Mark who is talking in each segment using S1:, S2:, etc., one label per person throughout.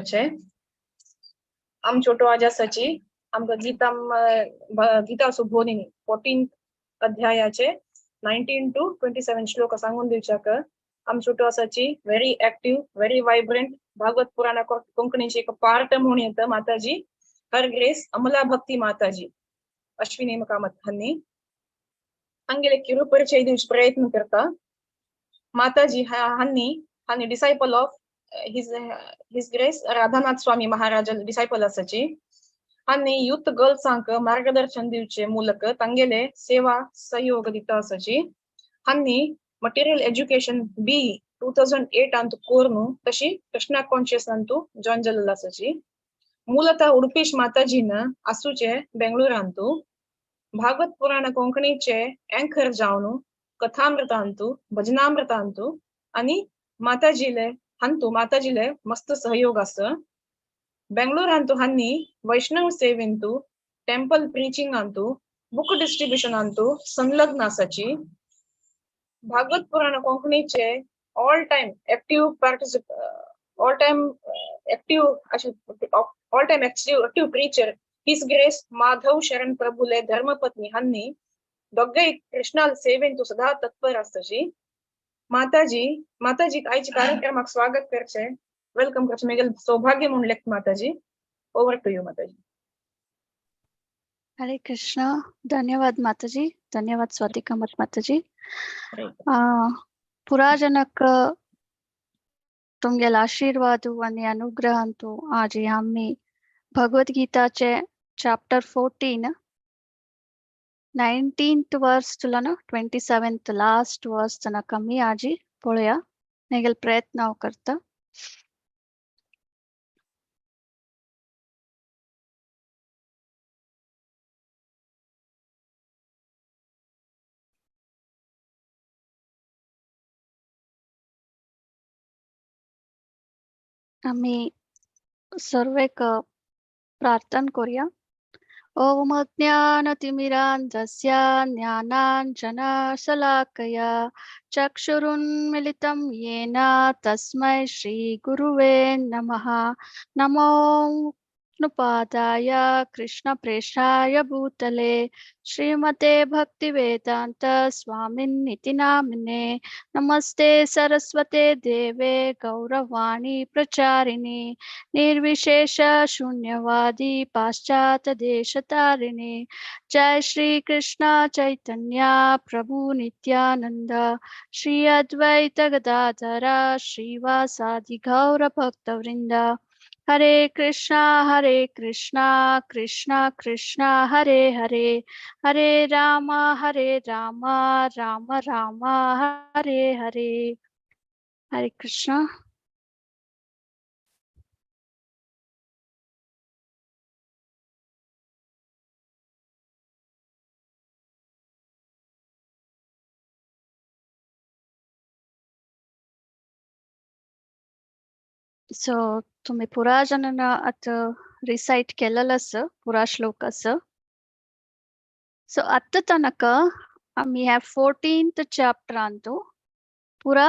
S1: करचे. आम छोटो आज आसाची आमकां गीता गीता सुबोधिनी 14 अध्यायाचे 19 to 27 श्लोक सांगून दिवच्याक आम छोटो आसाची very active very vibrant Bhagavata Purana कोंकणीची एक पार्ट म्हणून येता माताजी हर ग्रेस अमला भक्ती माताजी अश्विनी कामत हांनी हांगेले किरू परिचय दिवचे प्रयत्न करता. माताजी हांनी हांनी disciple of his grace Radhanath Swami Maharaj disciple आसाची. हांनी युथ गर्ल्सांक मार्गदर्शन दिवचे ಮೂಲಕ ತಂಗೆಲೆ ಸೇವಾ सहयोग दिता आसाची. हांनी मटेरियल एज्युकेशन बी 2008 अंतु कोर्नु तशी कृष्णा कॉन्शियस अंतु जॉईन जाल्लो आसाची. ಮೂಲತಃ उडपीश माताजीन आसूचे बेंगळूरांतु भागवत पुराण कोंकणीचे अँकर जावन कथामृतांतु भजनामृतांतु आणि माताजीले हांतु माताजीले मस्त सहयोग आसा. बेंगळूरांतु हांनी वैष्णव सेवेंतु टेम्पल प्रीचिंग अंतु बुक डिस्ट्रीब्युशन अंतु संलग्न आसाची. भागवत पुराण कोंकणीचे all time active all time active अशे all time active preacher his grace Madhav Sharan प्रभुले धर्मपत्नी हांनी दोग्गय कृष्णाल सेवेंतु सदा तत्पर आसताची. माताजी माताजी आयच्या कार्यक्रमाक स्वागत करचे welcome करचे मेगेल सौभाग्य म्हणून लेख माताजी. ओवर टू you माताजी.
S2: हरे कृष्ण. धन्यवाद माताजी, धन्यवाद स्वाती कामत माताजी. पुराजनक तुमगेल आशीर्वाद आणि अनुग्रह अंतु आज आम्ही भगवद्गीताचे चॅप्टर 14 19th verse तुला 27th last verse तनक आमी आजी पळोवया. मेगेल प्रयत्न हांव करता. आमी सर्वेक प्रार्थना करूया. ओम अज्ञानतिमिरान्धस्य ज्ञानाञ्जनशलाकया चक्षुरुन्मिलितं येन तस्मै श्रीगुरुवे नमः. नमो नुपादाय कृष्णप्रेष्ठाय भूतले श्रीमते भक्तिवेदान्त स्वामिन्निति नामिने. नमस्ते सरस्वते देवे गौरवाणी प्रचारिणे निर्विशेष शून्यवादी पाश्चात्य देशतारिणे. जय श्री कृष्ण चैतन्य प्रभु नित्यानंद श्री अद्वैत गदाधर श्रीवासादि गौर भक्तवृंद. हरे कृष्णा कृष्णा कृष्णा हरे हरे, हरे राम राम राम हरे हरे. हरे कृष्णा. सो तुम्ही पुरा जणांना आता रिसाइट केलेलं असं पुरा श्लोक असं. सो आत्ता तनक आम्ही ह्या 14th चॅप्टरांतु पुरा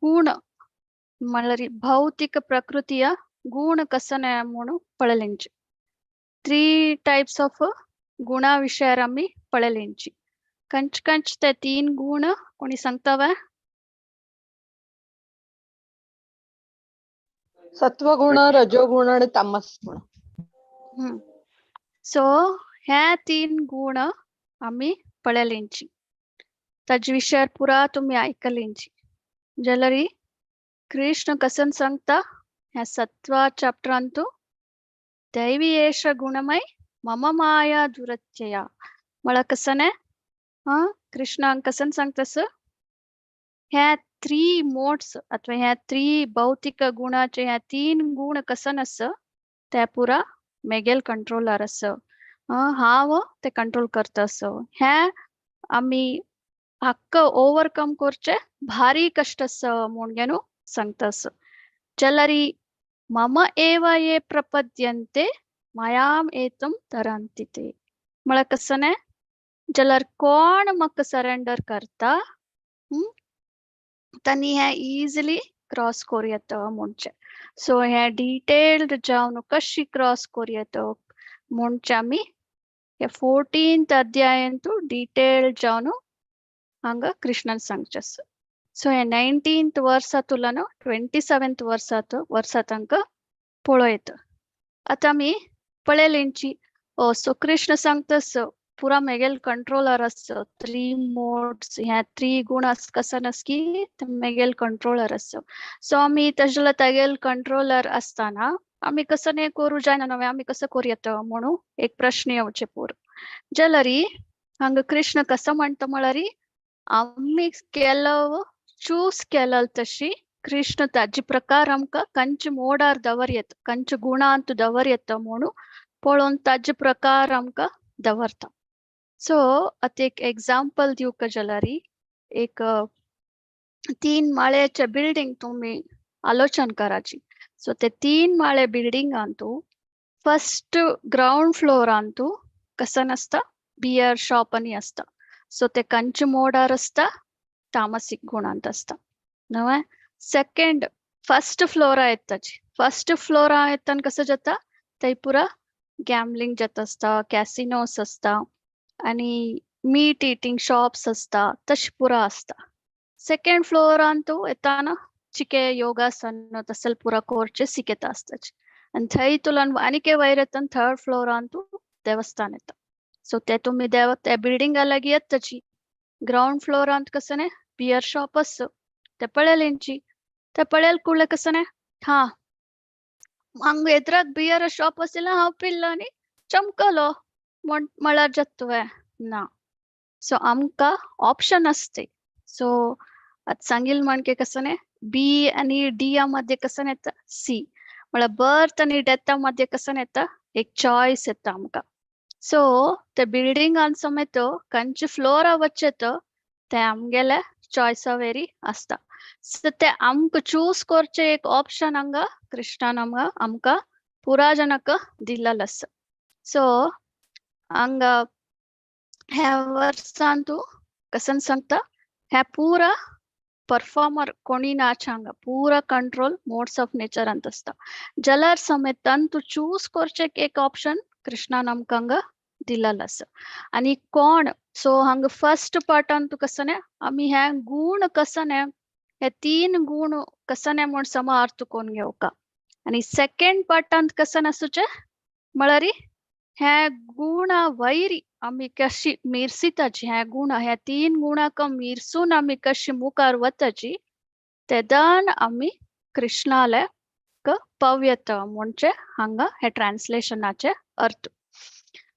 S2: गुण म्हणल्यार भौतिक प्रकृतीय गुण कसं म्हणून पळयलेंची. 3 टायप्स ऑफ गुणा विषयार आम्ही पळयलेंची. कंच कंच ते 3 गुण कोणी सांगता?
S3: सत्वगुण, रजोगुण आणि तामस गुण.
S2: सो ह्या 3 गुण आम्ही पळयलेंची. ताजे विषयार पुरा तुम्ही आयकलेंची. जाल्यार कृष्ण कसन सांगता ह्या सत्वा चॅप्टरांतु दैवी एष गुणमय मम माया दुरत्यया. म्हळ्यार कसने कृष्णांक कसन सांगता ह्या 3 मोड्स अथवा ह्या 3 भौतिक गुणाचे ह्या 3 गुण कसन आस ते पुरा मेगेल कंट्रोलर आस. हांव ते कंट्रोल करता आस. ह्या आमी हक्क ओवरकम करचे भारी कष्ट आस म्हूण न्हू सांगता आस. जाल्यार मम एव ये प्रपद्यन्ते मायाम एतम तरंती ते. म्हळ्यार कसने जाल्यार कोण म्हाका सरेंडर करता तांणी हें इजिली क्रॉस करूं येता म्हणचें. सो हें डिटेल्ड जावन कशी क्रॉस करूं येता म्हणचे आमी हे 14th अध्यायांतू डिटेल्ड जावन हांगा कृष्णान सांगचें आसा. सो हे 19th वर्सांतुल्यान 27th वर्सा तांकां पळयता. आतां आमी पळयलेंची. सो कृष्ण सांगता पुरा मेगेल कंट्रोलर आसा, थ्री मोड्स, ह्या थ्री गुण कसन की मेगेल कंट्रोलर आसा. सो आमी तशें तागेल कंट्रोलर आसतना आमी कसं हें करूं जायना नव्हे, आमी कसं करूं येता म्हणून एक प्रश्न येवचे पूर. जाल्यार हांगा कृष्ण कसं म्हणटा म्हळ्यार आमी केलो चूज केलं तशी कृष्ण ताजे प्रकार आमकां कंच मोडार दवर येता, कंच गुणांत दवर येता म्हणून पळोवन ताजे प्रकार आमकां दवरता. सो आतां एक एग्जाम्पल दिवका जाल्यार एक 3 माळ्याचे बिल्डींग तुमी आलोचन कराची. सो ते 3 माळे बिल्डिंगांतू फर्स्ट ग्रावंड फ्लोरांतू कसन आसता बियर शॉप आनी आसता. सो ते कंच मोडार आसता, तामसिक गुणांत आसता नव्हे. सेकंड फर्स्ट फ्लोरा येताची, फर्स्ट फ्लोरा येतान कसं जाता थंय पुरा गॅम्बलिंग जाता आसता, कॅसिनोस आसता आनी मीट इटिंग शॉप्स आसता, तशें पुरा आसता. सेकंड फ्लोरांतू येताना चिके योगासन तसल पुरा कोरचे शिकयता आसताची आनी थंय तुल्यान आनीक वयर येतान थर्ड फ्लोरांतू देवस्थान येता. सो ते तुमी देव त्या बिल्डिंगा लागीं येताची. ग्रावंड फ्लोरांत कसं न्ही बियर शॉप आसा ते पळयलेंची, ते पळयल कुडले कसं न्ही हा हांगा एद्राक बियर शॉप आशिल्लें हांव पिल्लो आनी चमकलो म्हण म्हळ्यार जाता ना. सो आमकां ऑप्शन आसते. सो आतां सांगील म्हणके कसं न्ही बी आनी डी मध्ये कसं येता सी, म्हळ्यार बर्थ आनी डेथा मध्ये कसं येता एक चॉयस येता आमकां. सो ते बिल्डिंगान समेत खंयचे फ्लोरा वचत ते आमगेले चॉयसा वेरी आसता. सो ते आमकां चूज करचे एक ऑप्शन हांगा कृष्णान आमकां आमकां पुरा जनाक दिल्लेलो आसा. सो हांगा ह्या वर्सान तूं कसन सांगता ह्या पुरा परफॉर्मर कोणी नाच हांगा पुरा कंट्रोल मोड्स ऑफ नेचरांत आसता. जाल्यार समेतान तूं चूज करचें एक ऑप्शन कृष्णान आमकां हांगा दिल्लेलो आसा. आनी कोण सो हांगा फर्स्ट पार्टान तूं कसं न्ही आमी हे गुण कसं न्ही हे 3 गुण कसं न्ही म्हूण समा अर्थ कोण घेवका. आनी सेकंड पार्टांत कसं आसूचें म्हळ्यार हे गुणा वैरी आमी कशी मिरसिताची, ह्या गुणा ह्या 3 गुणाक मिरसून आमी कशी मुखार वताची तेदान आमी कृष्णाले पव्यता म्हणजे हांगा हे ट्रान्सलेशनाचे अर्थ.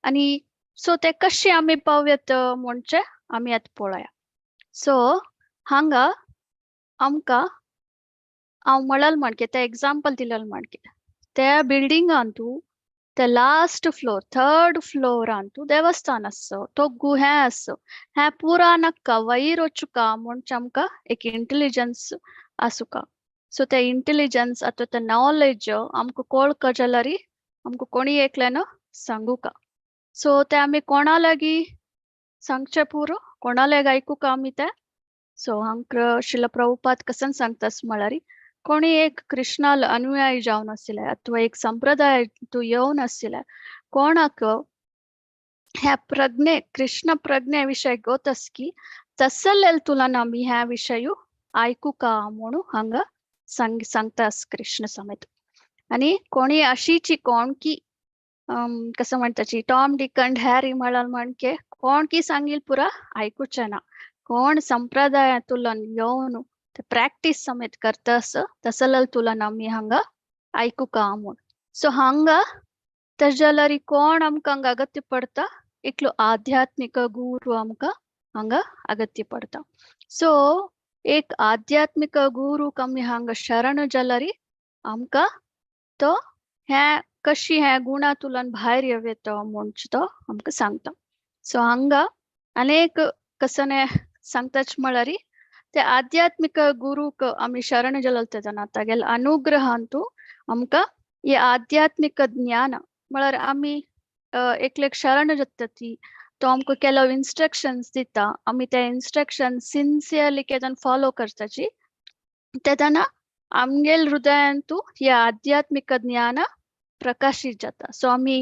S2: आनी सो ते कशी आमी पव्यत म्हणजे आमी आतां पळोवया. सो हांगा आमकां हांव म्हणल म्हणके ते एग्जाम्पल दिलेल म्हणके त्या बिल्डिंगांतू ते लास्ट फ्लोर थर्ड फ्लोरांतू देवस्थान आसा, तो गुहे आसा, हें पुरा नाका वयर वचुका म्हणजे आमकां एक इंटेलिजन्स आसुका. सो ते इंटेलिजन्स आतां ते नॉलेज आमकां कळका जाल्यार आमकां कोणी एकल्यान सांगुका. सो ते आमी कोणा लागीं सांगचें पुरो, कोणा लागीं आयकुका आमी ते. सो हांकां शिल प्रभुपाद कसन सांगतास म्हळ्यार कोणी एक कृष्णाल अनुयायी जावन आशिल्ले अथवा एक संप्रदाय तूं येवन आशिल्ले कोणाक ह्या प्रज्ञे कृष्ण प्रज्ञे विशय गोत की तसलेल तुला आमी ह्या विशय आयकुका म्हणून हांगा सांगतास कृष्ण समेत. आनी कोणी अशीची कोण की कसं म्हणताची टॉम डिक अँड हॅरी म्हळ्यार म्हणके कोण की सांगील पुरा आयकुचें ना. कोण संप्रदायांतुल्यान येवन ते प्रॅक्टीस समेत करता तसलेल तुला आमी हांगा आयकुका म्हूण. सो हांगा तशें जाल्यार कोण आमकां हांगा अगत्य पडटा एकलो आध्यात्मीक गुरू आमकां हांगा अगत्य पडटा. सो एक आध्यात्मीक गुरूक आमी हांगा शरण जाल्यार आमकां तो हें कशी हें गुणांतुल्यान भायर येवं येता म्हणचे तो आमकां सांगता. सो हांगा अनेक कसने सांगताच म्हळ्यार ते आध्यात्मीक गुरूक आमी शरण जाल्यार तेन्ना तागेले अनुग्रहांतू आमकां हे आध्यात्मीक ज्ञान म्हळ्यार आमी एकलेक शरण जाता ती तो आमकां ಕೆಲವು इन्स्ट्रक्शन्स दिता, आमी ते इन्स्ट्रक्शन सिन्सियरली केन्ना फॉलो करताची तेन्ना आमगेल हृदयांतू हे आध्यात्मिक ज्ञान प्रकाशित जाता. सो आमी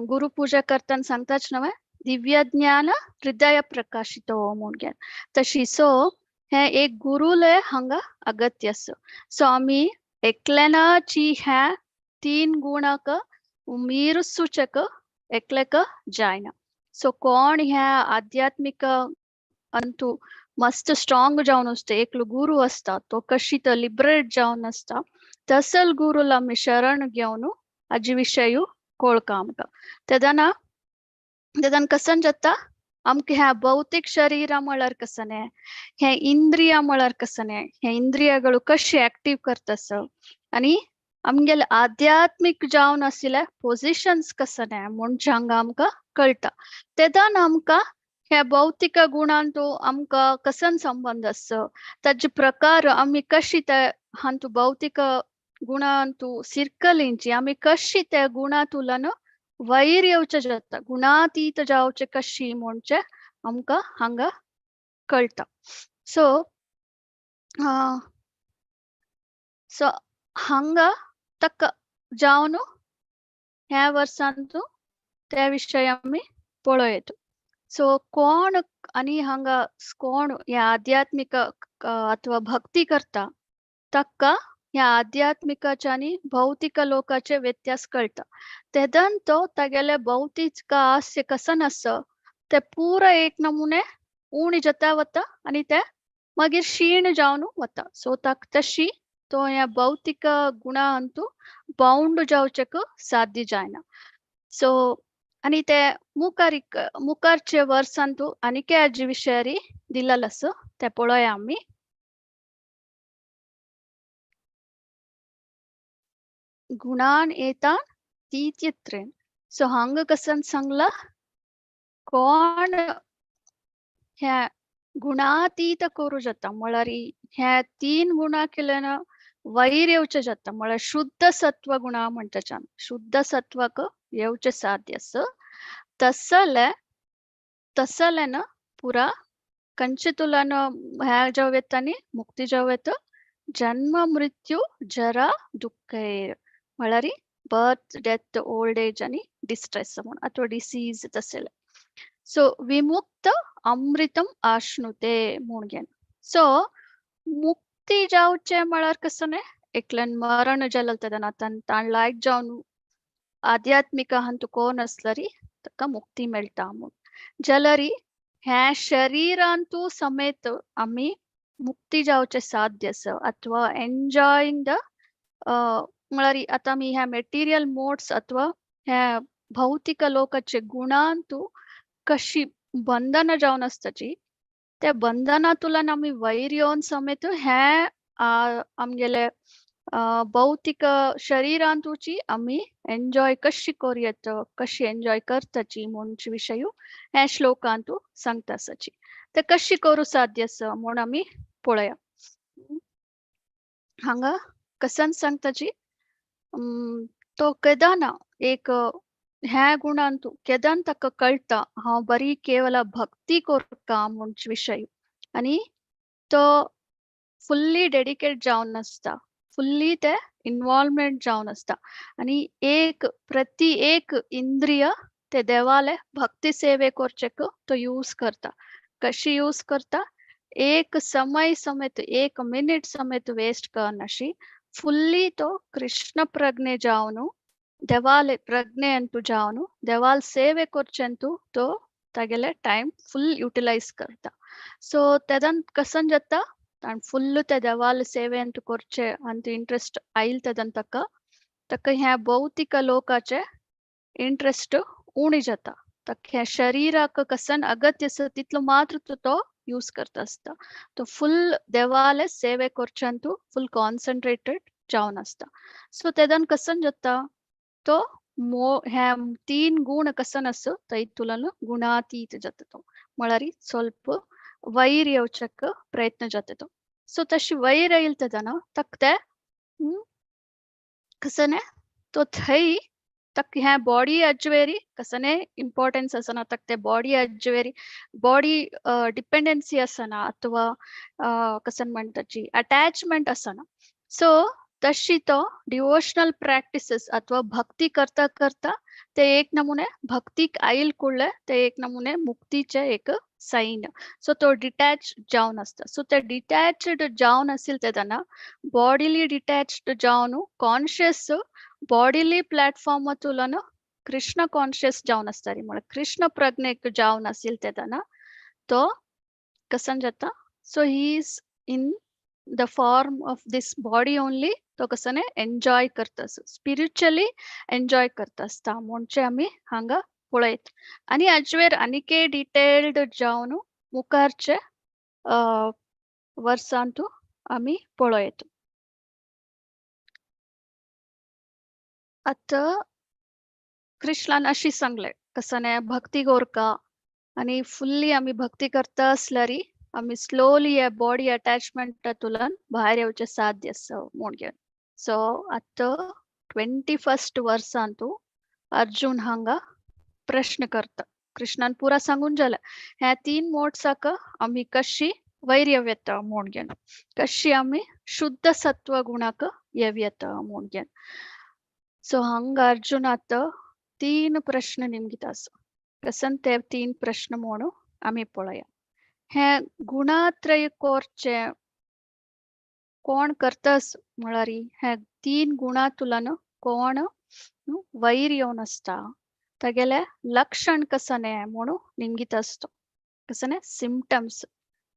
S2: गुरुपूजा करतना सांगताच नव्हे, दिव्य ज्ञान हृदय प्रकाशित हो म्हूण तशी. सो हे एक गुरुले हांगा अगत्य आसा. सो आमी एकल्यानाची ह्या तीन गुणाक मीरसूचक एकलेक जायना. सो कोण ह्या आध्यात्मिक अंतू मस्त स्ट्रॉंग जावन आसता, एकलो गुरु आसता तो कशी तो लिबरेट जावन आसता, तसल गुरुला आमी शरण घेवन हाजे विशय कळका आमकां. तेदना तेदन कसन जाता आमकां ह्या भौतीक शरीरा म्हळ्यार कसने, हे इंद्रिया म्हळ्यार कसने, हे इंद्रियಗಳು कशे ऍक्टिव्ह करतस आनी आमगेले आध्यात्मीक जावन आशिल्ले पोजिशन्स कसने म्हणजे हांगा आमकां कळटा. तेदन आमकां ह्या भौतिक गुणांतू आमकां कसन संबंध आसा, ताजे प्रकार आमी कशी ते हांतू भौतिक गुणांतू सिरकलिंची आमी कशी त्या गुणांतुल्यान वैर येवचें जाता, गुणातीत जावचें कशी म्हणजे आमकां हांगा कळटा. सो सो हांगा ताका जावन ह्या वर्सांतू त्या विशय आमी पळोवं. सो कोण आनी हांगा कोण ह्या आध्यात्मिक अथवा भक्ती करता ताका ह्या आध्यात्मिकाचे आनी भौतिक लोकाचे व्यत्यास कळटा. तेदन तो तागेले भौतिक आस्य कसन आसा ते पुरा एक नमुने उणी जाता वता आनी ते मागीर क्षीण जावन वता. सो ताका तशी तो ह्या भौतिक गुणांतू बाउंड जावचेक साध्य जायना. सो आनी ते मुखार मुखारचे वर्सांतू आनीक हाजे विशयारी दिलेलो आसा ते पळोवया आमी. गुणान येता तीत्यत्रेन. सो हांगा कसन सांगला, कोण ह्या गुणातीत करू जाता म्हळ्यार ह्या तीन गुणा केल्यान वैर येवचें जाता, म्हळ्यार शुद्ध सत्व गुणा म्हणटाच्यान शुद्ध सत्वाक येवचें साध्य आसा. तसले तसल्यान पुरा कंचतुलान ह्या जावं येता आनी मुक्ती जावं येता. जन्म मृत्यू जरा दुःख म्हळ्यार बर्थ डेथ ओल्ड एज आनी डिस्ट्रेस म्हूण अथवा डिसीज तसले. सो विमुक्त अमृतम आश्नुते म्हूण घेवन. सो मुक्ती जावचें म्हळ्यार कसो न्ही, एकल्यान मरण जालें तेन्ना ताण लायक जावन आध्यात्मिक हांतू कोण आसल्यार ताका मुक्ती मेळटा म्हूण. जाल्यार ह्या शरीरांतू समेत आमी मुक्ती जावचें साध्य आसा अथवा एन्जॉयिंग the म्हळ्यार आतां आमी ह्या मेटिरियल मोड्स अथवा ह्या भौतिक लोकाचे गुणांतू कशी बंधनां जावन आसताची त्या बंधनांतल्यान आमी वयर येवन समेत हे आमगेले भौतिक शरीरांतूची आमी एन्जॉय कशी करूं येता, कशी एन्जॉय करताची म्हणचे विशय ह्या श्लोकांतू सांगता आसाची. ते कशी करूं साध्य आसा म्हूण आमी पळोवया. हांगा कसन सांगताची, तो केदाना एक ह्या गुणांतू केदान ताका कळटा हांव बरी केवल भक्ती करता म्हणचे विशय आनी तो फुल्ली डेडिकेट जावन आसता, फुल्ली ते इन्वॉल्वमेंट जावन आसता आनी एक प्रति एक इंद्रिय ते देवाले भक्ती सेवे करचेक तो यूज करता. कशी यूज करता, एक समय समेत एक मिनिट समेत वेस्ट करनाशी फुल्ली तो कृष्ण प्रज्ञे जावन देवाले प्रज्ञे अंतू जावन देवाल सेवे करचेंतू तो तागेले टायम फुल युटिलायज करता. सो तेदन कसन जाता ताण फुल्ल ते देवाल सेवे अंतू करचे अंतू इंट्रस्ट आयल तेदन ताका ताका ह्या भौतिक लोकाचे इंट्रस्ट उणी जाता. ताका ह्या शरीराक कसन अगत्य आसा तितलो मात्र तो यूज करता आसता. तो फुल देवाले सेवे करच्यांतू फुल कॉन्सन्ट्रेटेड जावन आसता. सो तेदन कसन जाता तो ह्या तीन गुण कसन आसा तैतुल्यान गुणातीत जाता तो, म्हळ्यार ಸ್ವಲ್ಪ वैर येवच्याक प्रयत्न जाता तो. सो तशी वैर येयल तेदना ताका ते कसने तो थंय तक ह्या बॉडी अज्वेरी कसने इम्पॉर्टन्स आसना तक ते बॉडी अज्वेरी बॉडी डिपेंडन्सी आसना अथवा कसन म्हणटाची अटॅचमेंट आसना. सो तशी तो डिवोशनल प्रॅक्टिसेस अथवा भक्ती करता करता ते एक नमुने भक्तीक आयल कुळ्ळे ते एक नमुने मुक्तीचे एक साइन. सो तो डिटॅच जावन आसता. सो ते डिटॅच्ड जावन आशिल्ले तेन्ना बॉडीली डिटॅच्ड जावन कॉन्शियस बॉडीली प्लॅटफॉर्मांतल्यान कृष्ण कॉन्शियस जावन आसता म्हळ्यार कृष्ण प्रज्ञेक जावन आशिल्ले तेन्ना तो कसन जाता. So he is in the form of this body only तो कसने एन्जॉय करता, स्पिरिच्युअली एन्जॉय करता आसता म्हणजे आमी हांगा पळयत. आनी हाजेर आनीकय डिटेल्ड जावन मुखारचे वर्सांतू आमी पळयत. आतां कृष्णान अशी सांगले कसने भक्ती गोरका आनी फुल्ली आमी भक्ती करता आसल्यार आमी स्लोली ह्या बॉडी अटॅचमेंटांतल्यान भायर येवचें साध्य आसा म्हूण घेवन. सो आतां 21st वर्सांतू अर्जुन हांगा प्रश्न करता. कृष्णान पुरा सांगून जालें ह्या तीन मोड्साक आमी कशी वैर येवं म्हूण घेवन, कशी आमी शुद्ध सत्व गुणाक येवं म्हूण घेवन. सो हांगा अर्जुन आतां तीन प्रश्न निमगिता आसा. कसन ते तीन प्रश्न म्हणून आमी पळया. हे गुणात्रय कोरचे कोण करतास म्हळ्यार हे तीन गुणांतल्यान कोण वैर येवन आसता तागेले लक्षण कसने म्हणून निमगीत आसता. कसने symptoms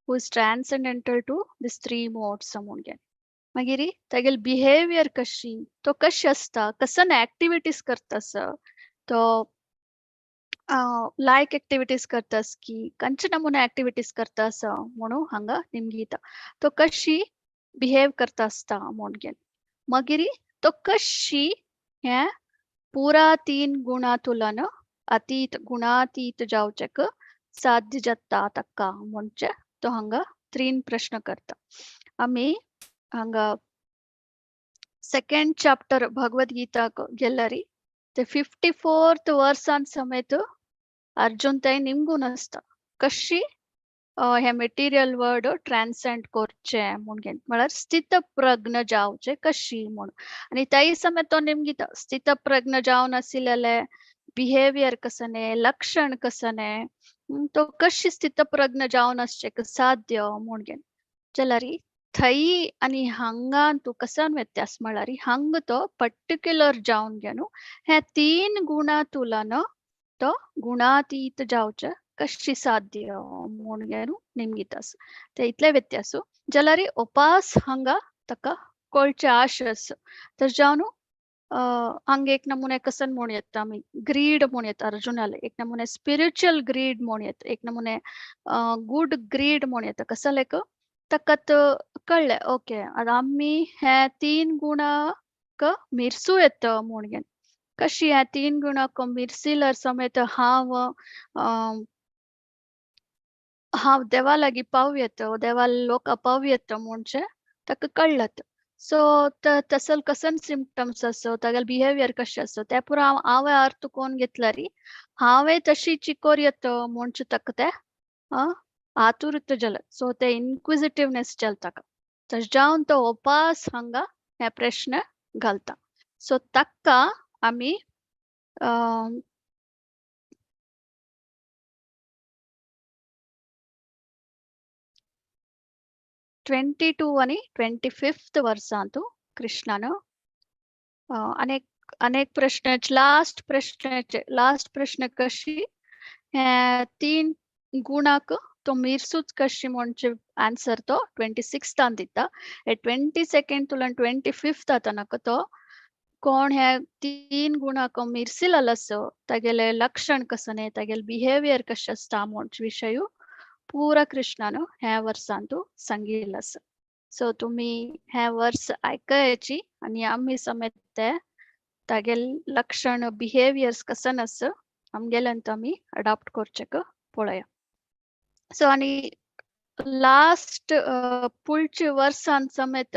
S2: who is transcendental to this three modes म्हणून घेवन. मागीर तागेले बिहेवियर कशी, तो कशी आसता, कसन एक्टिविटीज करतास, तो लायक एक्टिविटीज करतास की खंयचे नमुने एक्टिविटीज करता आसा म्हणून हांगा निमगीता. तो कशी बिहेव करता आसता म्हणून घेवन. मागीर तो कशी हे पुरा तीन गुणांतल्यान अतीत गुणातीत जावचेक साध्य जाता ताका म्हणजे तो हांगा तीन प्रश्न करता. आमी हांगा सेकंड चॅप्टर भगवद गीताक गेल्यार ते 54th वर्सान समेत अर्जुन थंय निमगून आसता कशी हे मटेरियल वर्ड ट्रान्सेंड करचे म्हूण घेवन, म्हळ्यार स्थितप्रज्ञ जावचे कशी म्हूण. आनी थंय समेत तो निमगिता स्थितप्रज्ञ जावन आशिल्ले बिहेवियर कसने, लक्षण कसने, तो कशी स्थितप्रज्ञ जावन आसचे साध्य म्हूण घेवन. जाल्यार थंय आनी हांगा तूं कसन व्यत्यास म्हळ्यार हांगा तो पर्टिक्युलर जावन घेवन हे तीन गुणांतल्यान तो गुणातीत जावचे कशी साध्य म्हूण घेवन निमगीत आसा. ते इतले व्यत्यास. जाल्यार उपास हांगा ताका कळचे आश आसा. तर जावन हांगा एक नमुने कसन म्हूण येता आमी ग्रीड म्हूण येता अर्जुनाले, एक नमुने स्पिरिच्युअल ग्रीड म्हूण येता, एक नमुने गुड ग्रीड म्हूण येता. कसले ताका कळ्ळें ओके आतां आमी हे तीन गुणाक मिरसू येता म्हूण घेवन. कशी ह्या तीन गुणाक मिरसिलर समेत हांव हांव देवा लागीं पाव येता, देवा लोक पाव येता म्हणजे ताका कळ्ळत. सो तसल कसन सिमटम्स आसो, तागेले बिहेवियर कशें आसो ते पुरो हांव हांवें अर्थ कोण घेतल्यार हांवें तशी चिकोर येता म्हणजे ताका ते आतुरत जालें. सो ते इन्क्विजिटिवनेस जालें ताका. तशें जावन तो उपास हांगा हे प्रश्न घालता. सो ताका आमी 22 आनी 25th वर्सांतू कृष्णान अनेक अनेक प्रश्न लास्ट प्रश्नाचे लास्ट प्रश्न कशी हे तीन गुणाक तो मिरसूच कशी म्हणजे आन्सर तो 26थान दिता. हे 22nd तुल्यान 25th आतां तो कोण हे तीन गुणाक मिरसिल आसो तागेले लक्षण कसने, तागेले बिहेवियर कशें आसता म्हणजे विशय पुरा कृष्णान ह्या वर्सांतू सांगिल्लें आसा. सो तुमी हे वर्स आयकयाची आनी आमी समेत ते तागेले लक्षण बिहेवियर्स कसन आसा आमगेल्यान तो आमी अडॉप्ट करचेक पळया. सो आनी लास्ट पुळचे वर्सान समेत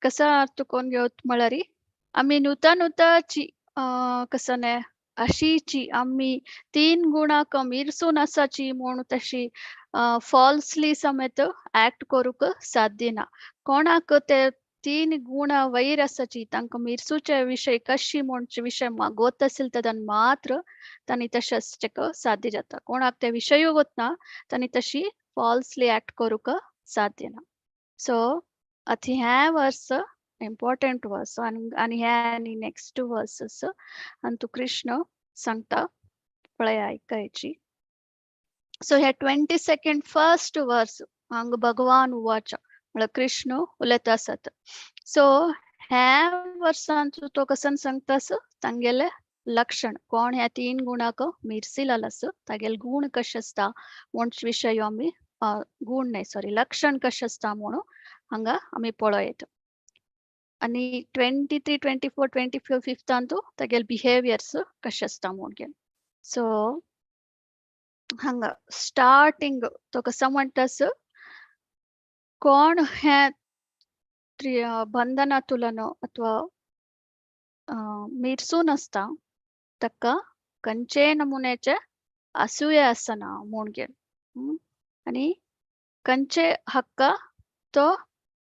S2: कसा अर्थ कोण घेवत म्हळ्यार आमी नुता नुताची कसने अशीची आमी तीन गुणाक मिरसून आसाची म्हूण तशी फॉल्सली समेत ऍक्ट करूंक साध्य ना. कोणाक ते तीन गुण वैर आसाची तांकां मिरसूचे विशय कशी म्हणचे विशय गोत असेल तदन मात्र तांणी तशें आसचें साध्य जाता. कोणाक ते विशयूय गोत ना तांणी तशी फॉल्सली ऍक्ट करूंक साध्य ना. सो आतां हें वर्स इम्पॉर्टंट वर्स आनी आनी हे आनी नेक्स्ट वर्सस आनी तूं कृष्ण सांगता पळय आयकायची. सो हे 22nd first verse हांगा भगवान उवाच म्हळ्यार कृष्ण उलयता आसात. सो ह्या वर्सान तो कसन सांगता तांगेले लक्षण कोण ह्या तीन गुणाक मिरसिलाल आस तागेले गुण कशें आसता म्हूण विशय आमी गुण न्हय सॉरी लक्षण कशें आसता म्हणून हांगा आमी पळोवं. आनी 23 24 25 फिफ्तांतू तागेले बिहेवियर्स कशें आसता म्हूण घेवन. सो हांगा स्टार्टिंग तो कसो म्हणटा कोण हे बंधनातुलन अथवा मिरसून आसता ताका खंयचेय नमुन्याचे असूय आसना म्हूण घेवन. आनी खंयचे हक्का तो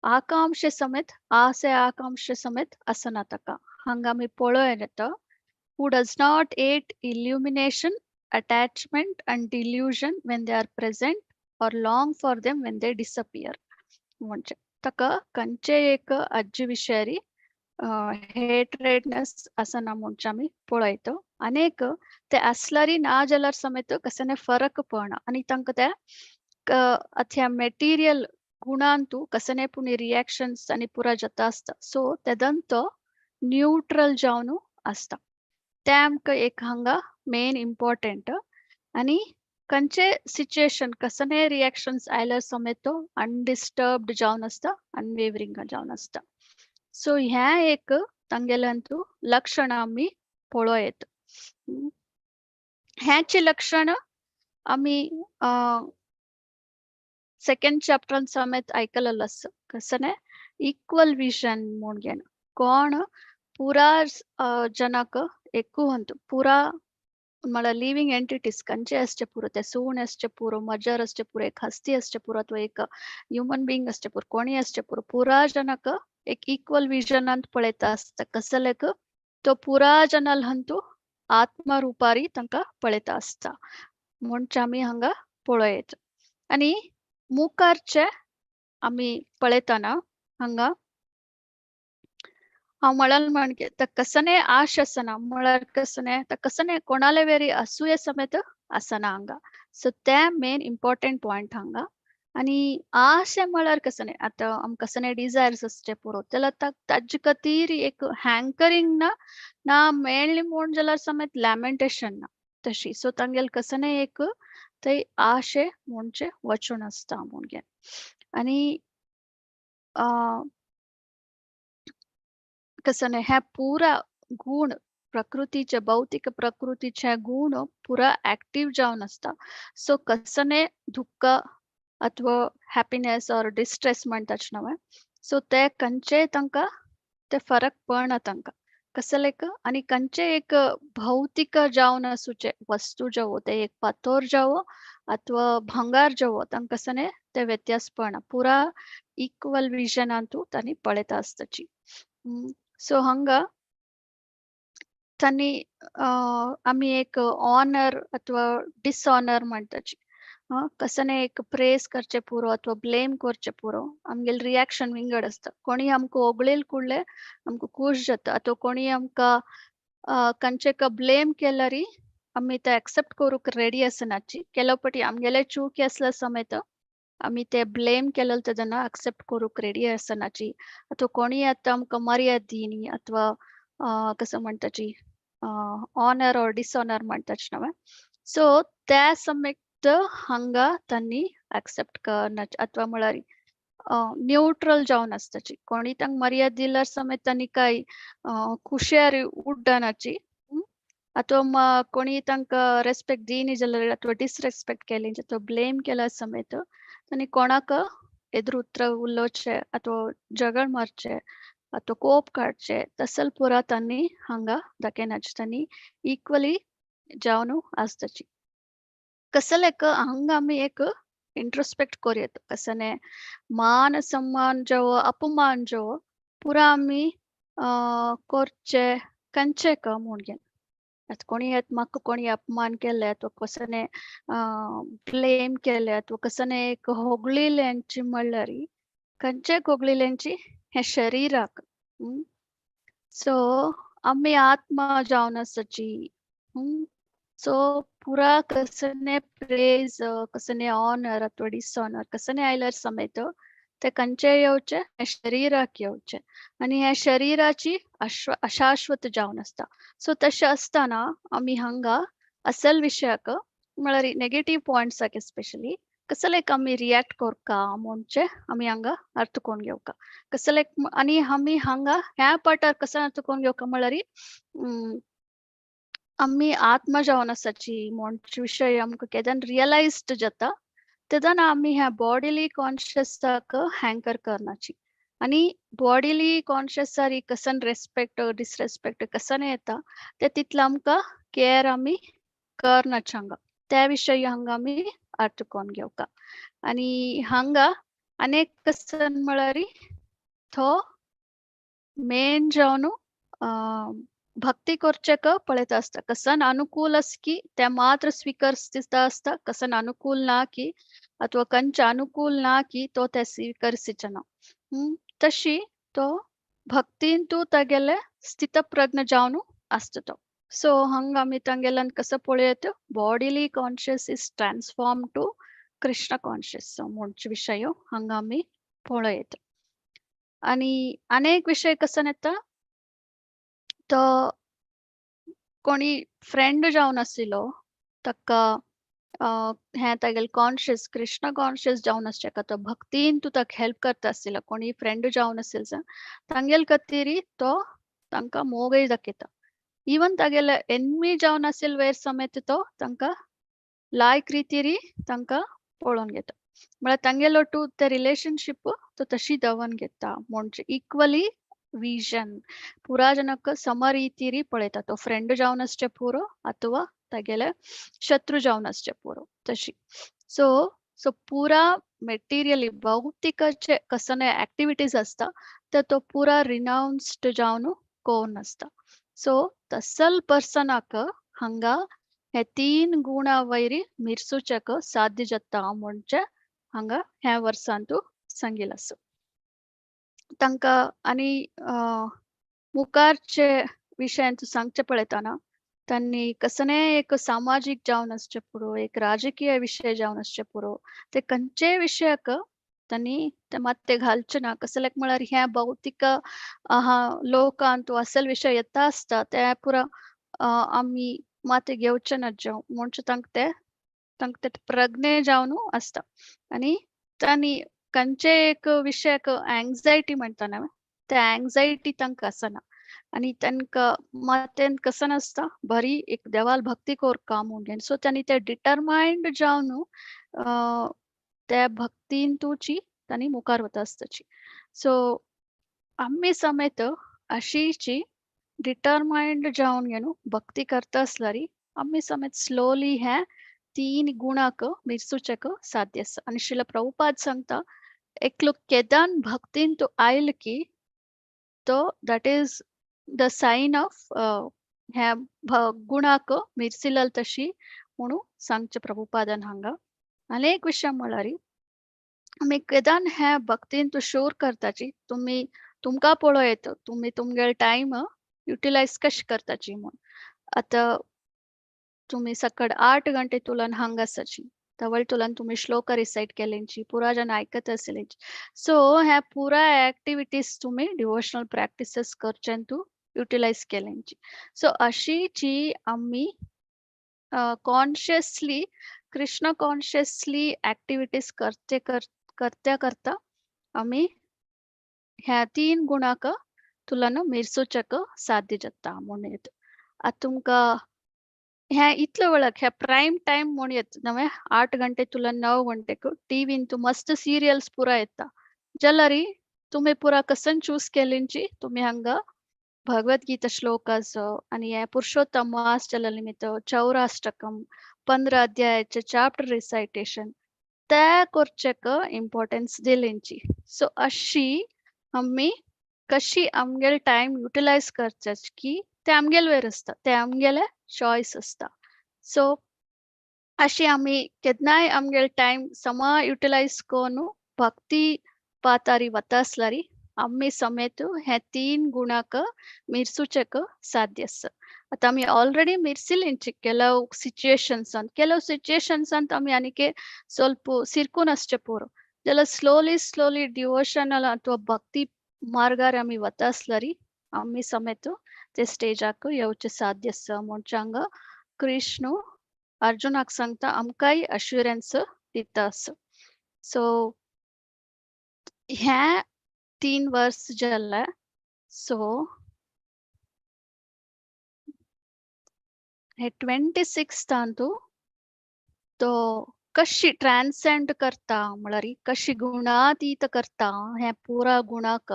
S2: आकांक्षे समेत आसे आकांक्षे समेत आसना ताका. हांगा आमी पळोवं येता who does not hate illumination, attachment and delusion when they are present or long for them when they disappear. म्हणजे ताका खंयचे एक आजी विशयारी हेट्रेडनेस आसना म्हणचे आमी पळयता. अनेक ते आसल्यारी ना जाल्यार समेत कसने फरक पडना आनी तांकां ते आतां मेटिरियल गुणांतू कसने पूण रिएक्शन्स आनी पुरा जाता आसता. सो तेदन तो न्यूट्रल जावन आसता. ते आमकां एक हांगा मेन इम्पॉर्टंट. आनी खंयचे सिच्युएशन कसने रिएक्शन्स आयल्यार समेत तो अनडिस्टर्ब्ड जावन आसता, अनवेवरिंग जावन आसता. सो हें एक तांगेल्यांतू लक्षण आमी पळोवं येता. हेंच लक्षण आमी सेकंड चॅप्टरान समेत आयकलेलें आसा. कसने इक्वल विजन म्हूण घेवन कोण पुरा जनाक एकू अंत पुरा म्हळ्यार लिव्हिंग एंटिटीज खंयचे आसचे पुरो, ते सुण आसचे पुरो, मजर आसचे पुरो, एक हस्ती आसचे पुरो अथवा एक ह्युमन बिंग आसचे पुरो, कोणी आसचे पुरो, पुरा जनाक एक इक्वल विजनांत पळयता आसता. कसलेक तो पुरा जनाल हंतू आत्मरुपारी तांकां पळयता आसता म्हणचे आमी हांगा पळोवं येता. आनी मुखारचे आमी पळयतना हांगा हांव म्हळाल म्हणजे कसने आश आसना म्हळ्यार कसने कसने कोणाले वेरी असूये समेत आसना हांगा. सो ते मेन इम्पॉर्टंट पॉयंट हांगा. आनी आशे म्हळ्यार कसने आतां आमकां कसने डिजायर्स आसचे पुरो जाल्यार ताजे खातीर एक हँकरींग ना ना मेळ्ळी म्हूण जाल्यार समेत लॅमेंटेशन ना तशी. सो तांगेले कसने एक थंय आशे म्हणचे वचून आसता म्हूण घेवन. आनी कसने हे पुरा गुण प्रकृतीचे भौतिक प्रकृतीचे गुण पुरा ऍक्टिव्ह जावन आसता. सो कसने दुःख अथवा हॅपीनेस ऑर डिस्ट्रेस म्हणटाच न्हय, सो ते खंयचे तांकां ते फरक पडना तांकां कसलेक. आनी खंयचे एक भौतिक जावन आसूचे वस्तू जावो, ते एक फातोर जावो अथवा भांगार जावो, तांकां कसने ते व्यत्यास पडना. पुरा इक्वल विजनांतू तांणी पळयता आसताची. सो हांगा तांणी आमी एक ऑनर अथवा डिसऑनर म्हणटाची, कसने एक प्रेस करचे पुरो अथवा ब्लेम करचे पुरो, आमगेले रिएक्शन विंगड आसता. कोणी आमकां ओगळेल कुडले आमकां खूश जाता अथवा कोणी आमकां खंयचेक ब्लेम केल्यारी आमी ते एक्सेप्ट करूंक रेडी आसनाची. केलो पटी आमगेले चूक आसल्या समेत आमी ते ब्लेम केलेले तेन्ना एक्सेप्ट करूंक रेडी आसनाची. अथवा कोणी आतां आमकां मर्याद दिनी अथवा कसं म्हणटाची ऑनर ऑर डिसऑनर म्हणटाच न्हय, सो त्या समेत हांगा तांणी एक्सेप्ट करनाची अथवा म्हळ्यार न्यूट्रल जावन आसताची. कोणी तांकां मर्याद दिल्यार समेत तांणी काय खुशयार उड्डाणाची अथवा कोणी तांकां रेस्पेक्ट दिनी जाल्यार अथवा डिसरेस्पेक्ट केली अथवा ब्लेम केल्यार समेत तांणी कोणाक एदुरुत्र उलोवचें अथवा झगड मारचें अथवा कोप काडचे तसल पुरा तांणी हांगा दाखयनाचे, तांणी इक्वली जावन आसताची. कसलेक हांगा आमी एक इंट्रोस्पेक्ट करूं, कसने मान सम्मान जो अपमान जो पुरा आमी करचे कंचे क म्हूण. आतां कोणी येत म्हाका कोणी अपमान केले अथवा कसने ब्लेम केले अथवा कसने एक होगळिल्यांची म्हणल्यार खंयचे होगळिल्यांची हे शरीराक. सो आमी आत्मा जावन आसाची. सो पुरा कसने प्रेज कसने ऑनर अथवा डिसऑनर कसने आयल्यार समेत ते खंयचे येवचे हे शरीराक येवचे आनी ह्या शरीराची अशाश्वत जावन आसता. सो तशें आसतना आमी हांगा असल विशयाक म्हळ्यार नेगेटीव पॉयंट्साक एस्पेशली कसलेक आमी रिएक्ट करका म्हणचे आमी हांगा अर्थ करून घेवका कसलेक. आनी आमी हांगा ह्या पाठार कसो अर्थ करून घेवका म्हळ्यार आमी आत्मा जावन आसाची म्हणचे विशय आमकां केदन रियलायज्ड जाता तेदना आमी ह्या बॉडीली कॉन्शियसाक हँकर करनाची. आनी बॉडीली कॉन्शियसार कसन रेस्पेक्ट डिसरेस्पेक्ट कसन येता ते तितलो आमकां केअर आमी करनाची हांगा त्या विशयी हांगा आमी अर्थ करून घेवका. आनी हांगा अनेक कसन म्हळ्यार तो मेन जावन भक्ती करचेक पळयता आसता, कसन अनुकूल आस की ते मात्र स्वीकरिता आसता, कसन अनुकूल ना की अथवा कंच अनुकूल ना की तो ते स्वीकरिसचना. तशी तो भक्तीन तूं तागेले स्थितप्रज्ञ जावन आसता तो. सो हांगा आमी तांगेल्यान कसो पळयत bodily conscious is transform to Krishna conscious म्हणचे विशय हांगा आमी पळयत. आनी अनेक विशय कसन येता तो कोणी फ्रेंड जावन आशिल्लो ताका हें तागेले कॉन्शियस कृष्ण कॉन्शियस जावन आसचें तो भक्तीन तूं ताका हेल्प करता आशिल्लो कोणी फ्रेंड जावन आशिल्लो तांगेले खातीर तो तांकां मोगय दाखयता. इवन तागेले एनमी जावन आशिल्ले वयर समेत तो तांकां लायक रितीरी तांकां पळोवन घेता. म्हळ्यार तांगेलो टू ते रिलेशनशीप तो तशी दवरून घेता म्हणजे इक्वली विजन पुरा जनक सम रितीरी पळयता तो फ्रेंड जावन आसचे पुरो अथवा तागेले शत्रू जावन आसचे पुरो तशी. सो सो पुरा मेटिरियली भौतिकाचे कसने एक्टिविटीज आसता ते तो पुरा रिनाउन्स्ड जावन कोन आसता. सो तसल पर्सनाक हांगा हे तीन गुणा वयरी मिरसूचेक साध्य जाता म्हणजे हांगा ह्या वर्सांतू सांगिल आसा तांकां. आनी मुखारचे विशयांत सांगचे पळयतना तांणी कसने एक सामाजीक जावन आसचे पुरो एक राजकीय विशय जावन आसचे पुरो ते खंयचेय विशयाक तांणी ते मात ते घालचे ना. कसलेक म्हळ्यार ह्या भौतिक लोकांत असल विशय येता आसता ते पुरा आमी मात घेवचे ना जेव म्हणजे तांकां ते प्रज्ञे जावन आसता. आनी तांणी खंयचे एक विशयाक एंग्जायटी म्हणटा न्हय ते एंग्जायटी तांकां आसना. आनी तांकां मातेन कसो नासता बरी एक देवाल भक्ती करका म्हूण. सो तांणी ते डिटरमायंड जावन त्या भक्तींतूची तांणी मुखार वता आसताची. सो आमी समेत अशीची डिटरमायंड जावन न्हू भक्ती करता आसल्यार आमी समेत स्लोली हे तीन गुणाक मिरसूचेक साध्य आसा. आनी श्रील प्रभुपाद सांगता एकलो केदान भक्तीन तूं आयल की तो that is the sign of ह्या गुणाक मिरसिलल तशी म्हणून सांगचे प्रभुपादान हांगा. अनेक विशय म्हळ्यार आमी केदान ह्या भक्तीन तूं शूर करताची तुमी तुमकां पळोवं येता तुमी तुमगेले टायम युटिलायज कशें करताची म्हूण. आतां तुमी सकाळ 8 घंटे तुलन हांगा आसाची तवळ तुलन तुमी श्लोक रिसायट केल्यांची पुरा जन आयकत आसलेंची. सो ह्या पुरा एक्टिविटीज तुमी डिवोशनल प्रॅक्टिसेस करचें तूं युटिलायज केल्यांची. सो अशीची आमी कॉन्शियसली कृष्ण कॉन्शियसली एक्टिविटीज करते करत्या करता आमी ह्या तीन गुणाक तुलन मिरसूचक साध्य जाता म्हूण येता. आतां तुमकां ह्या इतलो वेळाक ह्या प्रायम टायम म्हूण येता नव्हे 8 घंटे तुला 9 घंटेक टीव्हीन तूं मस्त सिरियल्स पुरा येता जाल्यार तुमी पुरा कसन चूज केलींची तुमी हांगा भगवद्गीता श्लोकाचो आनी हे पुरुषोत्तम मास जाल्ले निमित्त चौराष्टकम 15 अध्यायाचे चॅप्टर रिसायटेशन त्या करचेक इम्पॉर्टन्स दिलींची. सो अशी आमी कशी आमगेले टायम युटिलायज करचे की ते आमगेले वयर आसता, ते आमगेले चॉयस आसता. सो अशी आमी केन्नाय आमगेले टायम समा युटिलायज करून भक्ती पातारी वता आसल्यार आमी समेत हे 3 गुणाक मिरसूचेक साध्य आसा. आतां आमी ऑलरेडी मिरसिलींची ಕೆಲವು सिच्युएशन्सान, ಕೆಲವು सिच्युएशन्सान आमी आनीक ಸ್ವಲ್ಪ सिरकून आसचें पुरो जाल्यार स्लोली स्लोली डिवोशनल अथवा भक्ती मार्गार आमी वता आसल्यार आमी समेत ते स्टेजाक येवचें साध्य आसा. म्हणचे हांगा कृष्ण अर्जुनाक सांगता आमकांय अश्युरन्स दिता आसा. सो ह्या 3 वर्स जाल्ले. सो हे 26 तांतू तो कशी ट्रान्सेंड करता म्हळ्यार कशी गुणातीत करता हे पुरा गुणाक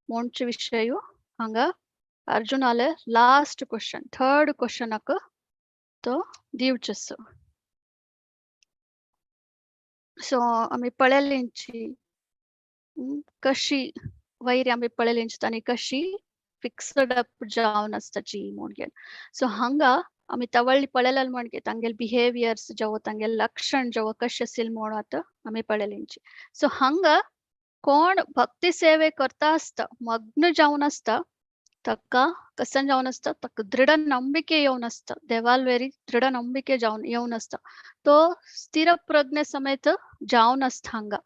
S2: म्हणचे विशय हांगा अर्जुनाले लास्ट क्वेश्चन थर्ड क्वेश्चनाक तो दिवचो आसा. सो आमी पळयलेंची कशी वयर आमी पळयलेंची तांणी कशी फिक्सड अप जावन आसताची म्हणून. सो हांगा आमी तवळ्ळी पळयलें म्हणगे तांगेले बिहेवियर्स जेवो तांगेले लक्षण जेवो कशें आशिल्लें म्हणून आतां आमी पळयलेंची. सो हांगा कोण भक्ती सेवे करता आसता मग्न जावन आसता ताका कसन जावन आसता ताका दृढ ನಂಬಿಕೆ येवन आसता, देवाल वेरी दृढ ನಂಬಿಕೆ जावन येवन आसता, तो स्थिर प्रज्ञे समेत जावन आसता हांगा.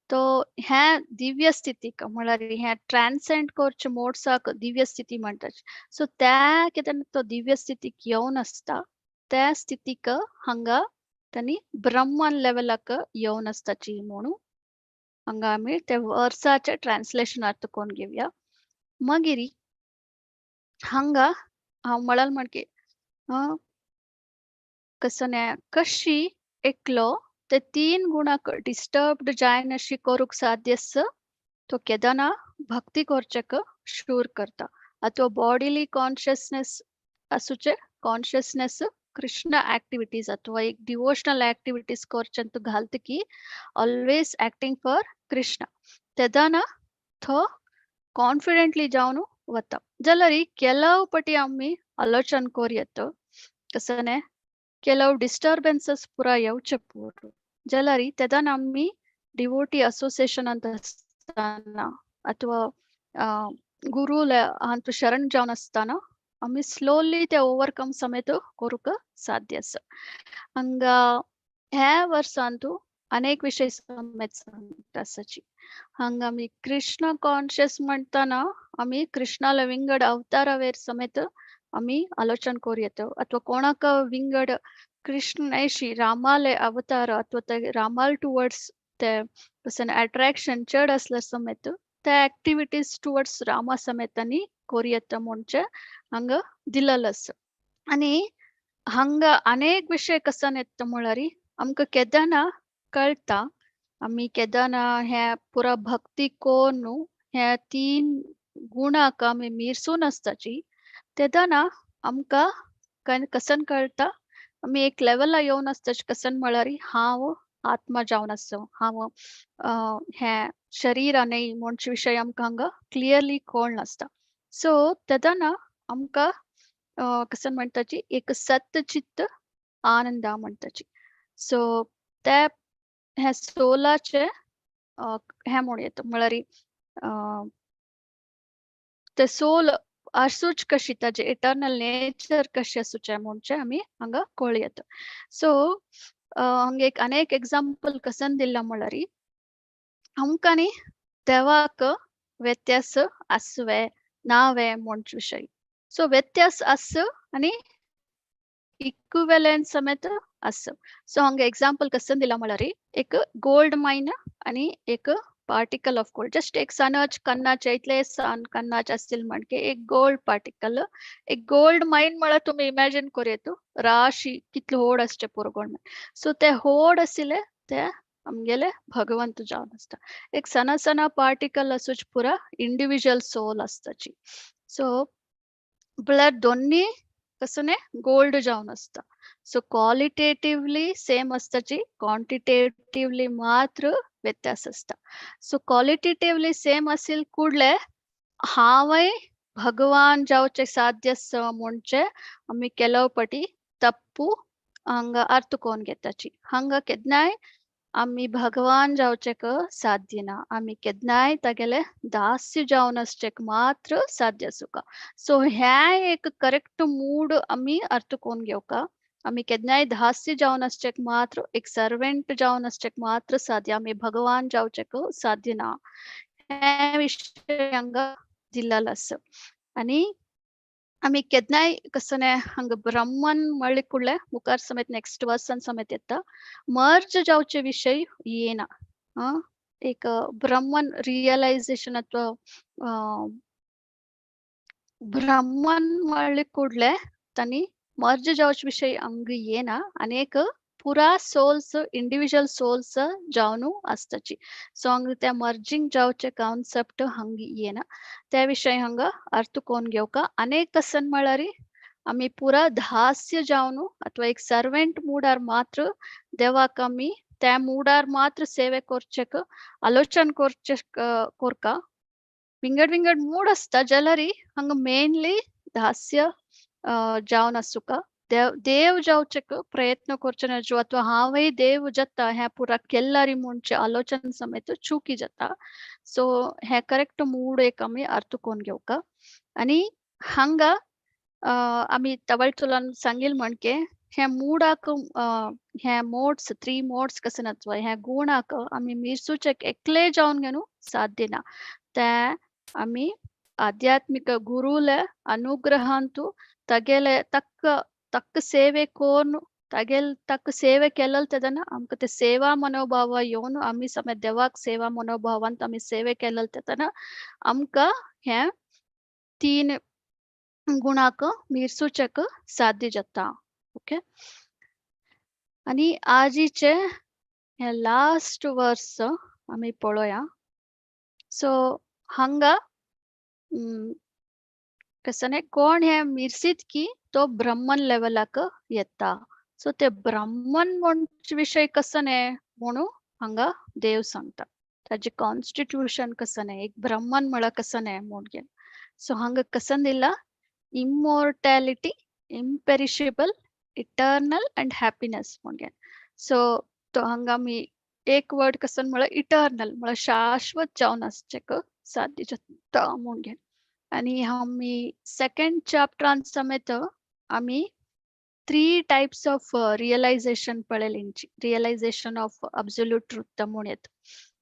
S2: तो ह्या दिव्य स्थितीक म्हळ्यार ह्या ट्रान्सेंड करचे मोडसाक दिव्य स्थिती म्हणटात. सो त्या कितें तो दिव्य स्थितीक येवन आसता त्या स्थितीक हांगा तांणी ब्रह्मन लेवलाक येवन आसताची म्हणून हांगा आमी ते वर्साचे ट्रान्सलेशन अर्थ करून घेवया. मागीर हांगा हांव म्हळाल म्हणके कसो कशी एकलो ते 3 गुणाक डिस्टर्ब्ड जायन अशी करूंक साध्य आसा तो केदना भक्ती करचेक शूर करता अथवा बॉडीली कॉन्शियसनेस आसूचे कॉन्शियसनेस कृष्ण ऍक्टिव्हिटीज अथवा एक डिवोशनल ऍक्टिव्हिटीज करचें घालता की ऑलवेज ऍक्टिंग फॉर कृष्ण तेदना तो कॉन्फिडेंटली जावन वता. जाल्यार ಕೆಲವು ಪಟಿ आमी आलोचन करूं कसने ಕೆಲವು ಡಿಸ್ಟರ್ಬೆನ್ಸಸ್ ಪೂರಾ येवचे पुरो जाल्यार तेदना आमी डिवोटी असोसिएशन आसतना अथवा गुरुले हांतू शरण जावन आसतना आमी स्लोली ते ओवरकम समेत करूंक साध्य आसा. हांगा ह्या वर्सांतू अनेक विशय समेत सांगता आसाची. हांगा आमी कृष्ण कॉन्शियस म्हणटना आमी कृष्णाला विंगड अवतारावेर समेत आमी आलोचन करूं येता अथवा कोणाक विंगड कृष्ण न्हय रामाले अवतार अथवा ते रामाल टुवर्ड्स ते कसन अट्रॅक्शन चड आसल्यार समेत ते ऍक्टिव्हिटीज टुवर्ड्स रामा समेत आनी करूं येता म्हणचे हांगा दिलेलो आसा. आनी हांगा अनेक विशय कसन येता म्हळ्यार आमकां केदना कळटा आमी केदना हे पुरा भक्ती करून ह्या 3 गुणाक आमी मिरसून आसताची तेदना आमकां कसन कळटा आमी एक लेवला येवन आसता कसन म्हळ्यार हांव आत्मा जावन आसा, हांव हें शरीर न्हय म्हणचे विशय आमकां हांगा क्लियरली कळना आसता. सो तेदना आमकां कसन म्हणटाची एक सतचित्त आनंद म्हणटाची. सो ते हे सोलाचे हें म्हणू येता म्हळ्यार ते सोल आसूच कशी ताजे इटर्नल नेचर कशें आसूचें म्हणचें आमी हांगा कळूं येता. सो हांगा एक अनेक एग्जाम्पल कसन दिलां म्हळ्यार आमकां न्ही देवाक व्यत्यास आसवे नावे म्हणचे विशय. सो व्यत्यास आस आनी इक्विवेलंट समेत आस. सो हांगा एग्जाम्पल कसन दिलां म्हळ्यार एक गोल्ड मायन आनी एक पार्टिकल ऑफ गोल्ड, जस्ट एक सनच कन्नाचे इतले सन कन्नाचे असतील म्हणके एक गोल्ड पार्टिकल, एक गोल्ड मायन म्हळ्यार तुमी इमॅजिन करूं येता राशी कितलो होड आसचे पुरो गोल्ड मायन. सो ते होड आशिल्ले ते आमगेले भगवंत जावन आसता. एक सना सना पार्टिकल आसूच पुरा इंडिविज्युअल सोल आसताची. सो म्हळ्यार दोन्ही कसं गोल्ड जावन आसता. सो क्वालिटेटिवली सेम आसताची, क्वांटिटेटिवली मात्र व्यत्यास आसता. सो क्वालिटेटिवली सेम आसिल ಕೂಡ್ಲೆ हांवय भगवान जावचे साध्य म्हणजे आमी ಕೆಲವು पटी तप्पू हांगा अर्थ कोण घेताची. हांगा केन्नाय आमी भगवान जावचेक साध्य ना, आमी केन्नाय तागेले दास्य जावन आसचेक मात्र साध्य आसूका. सो ह्या एक करेक्ट मूड आमी अर्थ कोण घेवका. आमी केन्नाय दास्य जावन आसचेक मात्र, एक सर्वेंट जावन आसचेक मात्र साध्य, आमी भगवान जावचेक साध्य ना. हे विशय हांगा दिल्लेलो आसा. आनी आमी केन्नाय कसं हांगा ब्रह्मन म्हणले कुडले मुखार समेत नेक्स्ट वर्सान समेत येता मर्ज जावचे विशय येना. एक ब्रह्मन रियलायझेशन अथवा ब्रह्मन म्हणले कुडले तांणी मर्ज जावचे विशय हांगा येना. आनी एक पुरा सोल्स इंडिविज्युअल सोल्स जावन आसताची. सो हांगा त्या मर्जिंग जावचे कॉन्सेप्ट हांगा येना. त्या विशय हांगा अर्थ कोण घेवका. अनेक कसन म्हळ्यार आमी पुरा दास्य जावन अथवा एक सर्वेंट मूडार मात्र देवाक आमी त्या मूडार मात्र सेवे करचेक आलोचन करचे कोरका. विंगड विंगड मूड आसता जाल्यार हांगा मेनली दास्य जावन आसूका. देव देव जावचेक प्रयत्न करचे नजो अथवा हांवय देव जाता हें पुरा केल्लारी म्हणचे आलोचन समेत चुकी जाता. सो हे करेक्ट मूड एक आमी अर्थ कोण घेवका. आनी हांगा आमी तवळ तुलान सांगील म्हणके हे मूडाक हे मोड्स थ्री मोड्स कशें अथवा ह्या गुणाक आमी मिरसूचेक एकले जावन घेवन साध्य ना. ते आमी आध्यात्मिक गुरुले अनुग्रहांतु तागेले तक्क तक्क सेवे कोन तागेल तक्क सेवे केलल तेदना आमकां ते सेवा मनोभाव येवन आमी समेत देवाक सेवा मनोभावांत आमी सेवे केलल तेदना आमकां हे तीन गुणाक मिरसूचेक साध्य जाता. ओके, आनी आजीचे हे लास्ट वर्स आमी पळोवया. सो हांगा कसं कोण हे मिरसीत की तो ब्रह्मन लेवलाक येता. सो ते ब्रह्मन म्हणचे विशय कसं म्हणून हांगा देव सांगता. ताजे कॉन्स्टिट्यूशन कसं एक ब्रह्मन म्हळ्यार कसं म्हणून. सो हांगा कसं दिला immortality, imperishable, eternal and happiness म्हणून. सो तो हांगा आमी एक वर्ड कसं म्हळ्यार इटर्नल म्हळ्यार शाश्वत जावन आसचेक साध्य जाता म्हणून. आनी आमी सेकंड चॅप्टरान समेत आमी थ्री टायप्स ऑफ रियलायझेशन पळयलेंची, रियलायझेशन ऑफ अब्सोल्यूट ट्रूथ म्हूण येता.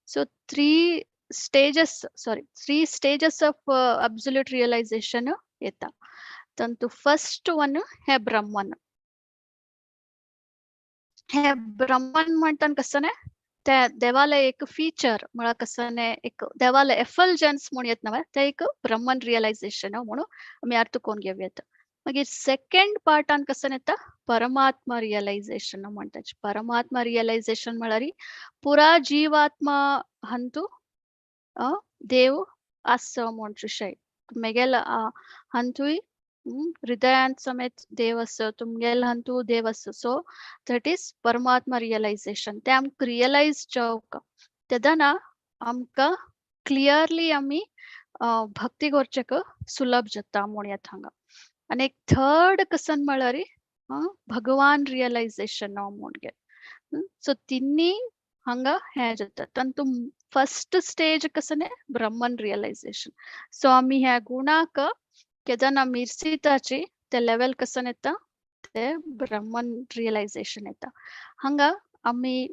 S2: So three stages of absolute realization येता. तातूंत फर्स्ट वन हे ब्रह्मन. हे ब्रह्मन म्हणटान कसं त्या देवाले एक फीचर म्हळ्यार कसं एक देवाले एफल्जन्स म्हूण येत नव्हे ते एक ब्रह्मन रियलायझेशन म्हणून आमी अर्थ कोण घेवया. मागीर सेकंड पार्टान कसं येता परमात्मा रियलायझेशन म्हणटा. परमात्मा रियलायझेशन म्हळ्यार पुरा जीवात्मा हंतु देव आसा म्हूण विशय तुमगेल हंतूय हृदयांत समेत देव आसा, तुमगेल हंतू देव आसा. सो that is परमात्मा रियलायझेशन. ते आमकां रियलायज जावका तेदना आमकां क्लियरली आमी भक्ती करचेक सुलभ जाता म्हूण येता हांगा. आनी एक थर्ड कसन म्हळ्यार भगवान रियलायझेशन म्हूण. सो तिन्ही हांगा हें जाता. तातूंत फर्स्ट स्टेज कसं ब्रह्मन रियलायझेशन. सो आमी ह्या गुणाक केदना मिरसीताची ते लेवल कसन येता ते ब्रह्मन रियलायझेशन येता. हांगा आमी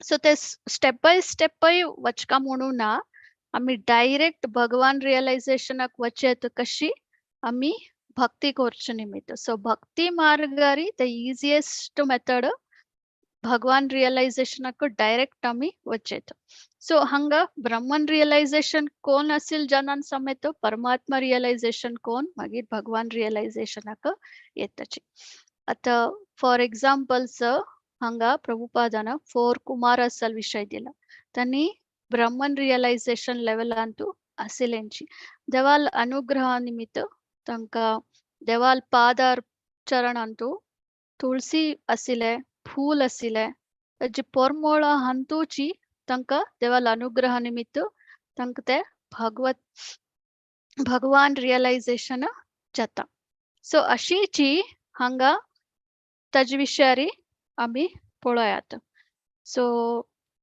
S2: सो ते स्टेप बाय स्टेपय वचका म्हणून ना, आमी डायरेक्ट भगवान रियलायझेशनाक वचेत कशी आमी भक्ती करचे निमित्त. सो भक्ती मार्गारी the easiest method भगवान रियलायझेशनाक डायरेक्ट आमी वचेत. सो हांगा ब्रह्मन रियलायझेशन कोण असेल जनान समेत परमात्मा रियलायझेशन कोण मागीर भगवान रियलायझेशनाक येताची. आतां फॉर एग्जाम्पल्स हांगा प्रभुपादान फोर कुमारसल विशय दिला. तांणी ब्रह्मन रियलायझेशन लेवलांतू आशिल्ल्यांची देवाल अनुग्रह निमित्त तांकां देवाल पादार चरणांतू तुळसी आशिल्ले, फूल आशिल्ले, ताजी पोरमोळ हांतूची तांकां देवाल अनुग्रह निमित्त तांकां ते भगवत भगवान रियलायझेशन जाता. सो अशीची हांगा ताजे विशयारी आमी पळयात. सो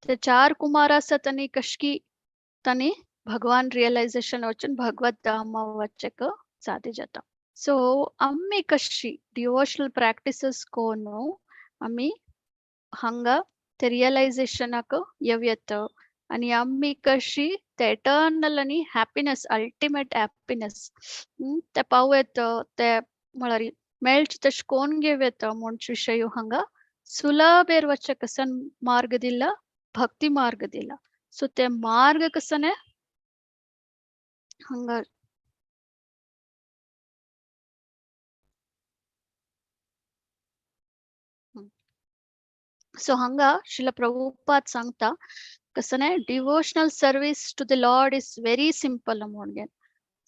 S2: ते चार कुमार आसात आनी कशकी तांणी भगवान रियलायझेशन वचून भगवत धामा वचक साध्य जाता. सो आमी कशी डिवोशनल प्रॅक्टिसेस कोनु आमी हांगा ते रियलायझेशनाक येवयत आनी आमी कशी ते एटर्नल आनी हॅपिनस, अल्टिमेट हॅपिनस ते पावं येत, ते म्हळ्यार मेळचे तशें कोण घेवं येता म्हणचे विशय हांगा सुलभेर वचक कसन मार्ग दिला, भक्ती मार्ग दिला. सो ते मार्ग कसने हांगा सो हांगा श्रील प्रभुपाद सांगता कसने devotional service to the lord is very simple म्हणून.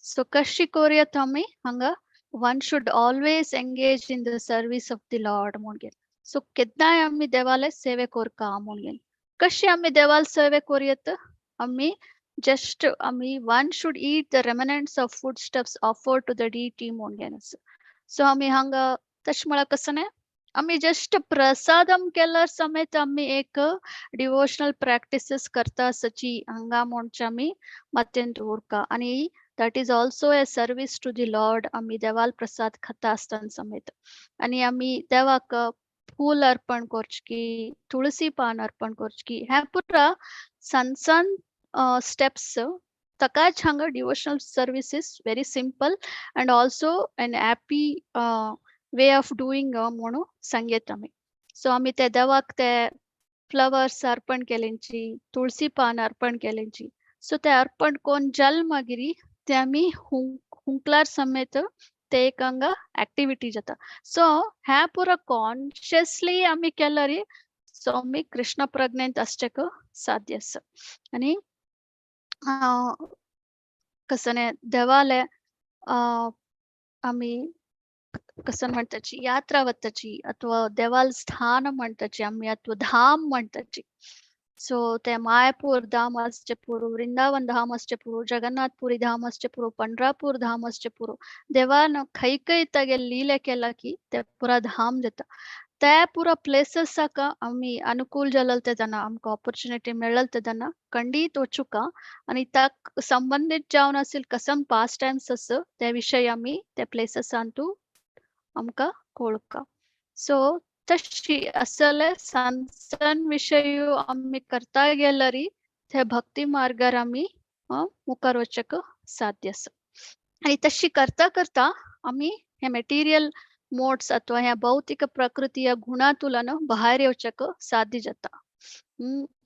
S2: सो कशी करूयात आमी हांगा one should always engage in the service of the lord म्हणून. सो केन्नाय आमी देवाले सेवे करका म्हणून. कशी आमी देवाल सेवे करूयात? आमी जस्ट आमी one should eat the remnants of food stuffs offered to the deity म्हणून. सो आमी हांगा तशें म्हळ्यार कसं न्ही आमी जस्ट प्रसादम केल्यार समेत आमी एक डिवोशनल प्रॅक्टिसेस करता आसची हांगा म्हणचे आमी मतेंत उरका. आनी that is also a service to the lord. आमी देवाल प्रसाद खाता आसतना समेत आनी आमी देवाक फूल अर्पण करची, तुळसी पान अर्पण करची, हें पुरा सण सण स्टेप्स ताकाच हांगा devotional service is very simple and also an happy way of doing म्हणून सांगयत आमी. सो आमी ते देवाक ते फ्लवर्स अर्पण केल्यांची, तुळसी पान अर्पण केल्यांची, सो ते अर्पण कोन जल मागीर ते आमी हुंकलार समेत ते एक हांगा एक्टिविटी जाता. सो हें पुरा कॉन्शियसली आमी केल्यार सो आमी कृष्ण प्रज्ञेंत आसचेक साध्य आसा. आनी कसने देवाले आमी कसं म्हणटाची यात्रा वताची अथवा देवाल स्थान म्हणटाची आमी अथवा धाम म्हणटाची. सो ते मायापूर धाम आसचे पुरो, वृंदावन धाम आसचे पुरो, जगन्नाथपुरी धाम आसचे पुरो, पंढरापूर धाम आसचे पुरो, देवान खंय खंय तागे लीले केला की ते पुरा धाम दिता. ते पुरा प्लेसेसाक आमी अनुकूल जालेल तेन्ना आमकां ऑपॉर्च्युनिटी मेळ्ळेल तेन्ना खंडीत वचुका आनी ताक संबंदीत जावन आशिल्ले कसम पास टायम्स आसा ते विशय आमी ते प्लेसेसांतू आमकां कळका. सो तशी असले सण सण विशय आमी करता गेल्यार ते भक्ती मार्गार आमी मुखार वचक साध्य आसा. आनी तशी करता करता आमी हे मटेरियल मोड्स अथवा ह्या भौतिक प्रकृतीय गुणातुलन भायर येवचक साध्य जाता.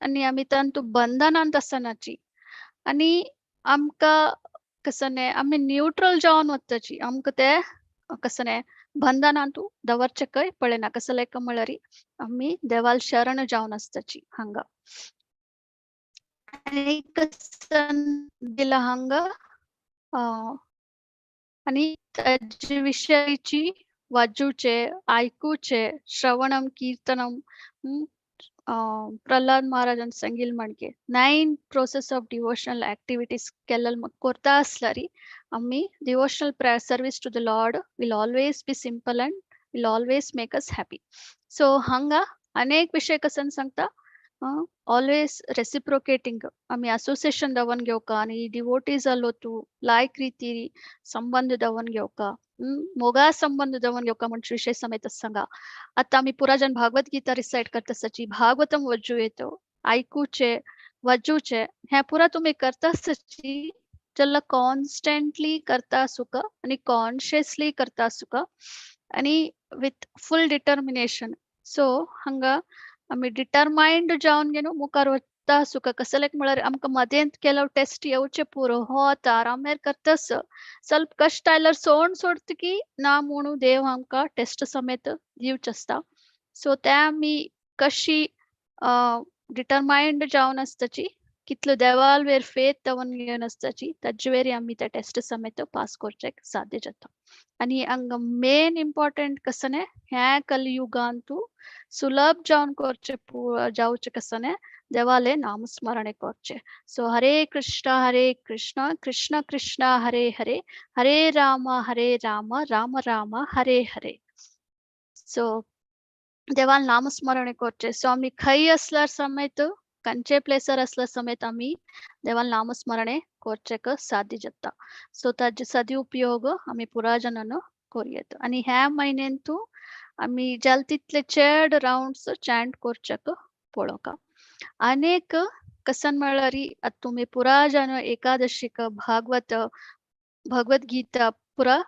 S2: आनी आमी तांतू बंधनांत आसनाची आनी आमकां कसने आमी न्यूट्रल जावन वताची, आमकां ते कसने बंधनांतू दवरचेकय पळयना. कसले म्हळ्यार आमी देवाल शरण जावन आसताची हांगा. आनी कसन दिला हांगा आनी ताजे विशयची वाजूचे, आयकुचे, श्रवणम कीर्तनम प्रल्हाद महाराजान सांगिल म्हणके 9 प्रोसेस ऑफ डिवोशनल एक्टिविटीज केल्ले करता आसल्यार आमी devotional service to the lord will always be simple and will always make us happy. So हांगा अनेक विशय कसन सांगता ऑलवेज रेसिप्रोकेटिंग आमी असोसिएशन दवन घेवका आनी डिवोटीज आलो तूं लायक रिती संबंद दवन घेवका, मोगा संबंद दवन घेवका म्हणजे विशय समेत सांगा. आता आमी पुरा जन भागवत गीता रिसायट करता आसची, भागवतम वजू येतो आयकुचे वजूचे हें पुरा तुमी करता आसची जेन्ना कॉन्स्टंटली करता आसूका आनी कॉन्शियसली करता आसूका आनी विथ फुल डिटर्मिनेशन. सो हांगा आमी डिटरमायंड जावन घेवन मुखार वता आसूका. कसलेक म्हळ्यार आमकां मदेंत केलो टेस्ट येवचे पुरो हो आतां आरामेर करतास ಸ್ವಲ್ಪ कश्ट आयल्यार सोण सोडतकी ना म्हणून देव आमकां टेस्ट समेत दिवचे आसता. सो ते आमी कशी डिटरमायंड जावन आसताची, कितलो देवाल वेर फेथ दवरून घेवन आसताची, ताजे वेरी आमी त्या टेस्ट समेत पास करचें साध्य जाता. आनी हांगा मेन इम्पॉर्टंट कसने ह्या कलियुगांतू सुलभ जावन करचें जावचें कसने देवाले नामस्मरणे करचें. सो हरे कृष्ण कृष्ण कृष्ण हरे हरे, हरे राम राम राम हरे हरे. सो देवाल नामस्मरणे करचें. सो आमी खंय असल्यार समेत, खंयचे प्लेसर असल्यार समेत आमी देवाल नामस्मरणे करचेक साध्य जाता. सो ताजे सदुपयोग आमी पुरा जनान करूं. आनी ह्या म्हयन्यांतू आमी जाल तितले चड रावंड्स चॅन्ट करचेक पळोवका. अनेक कसन म्हळ्यार आतां तुमी पुरा जन एकादशीक भागवत भगवद्गीता पुरा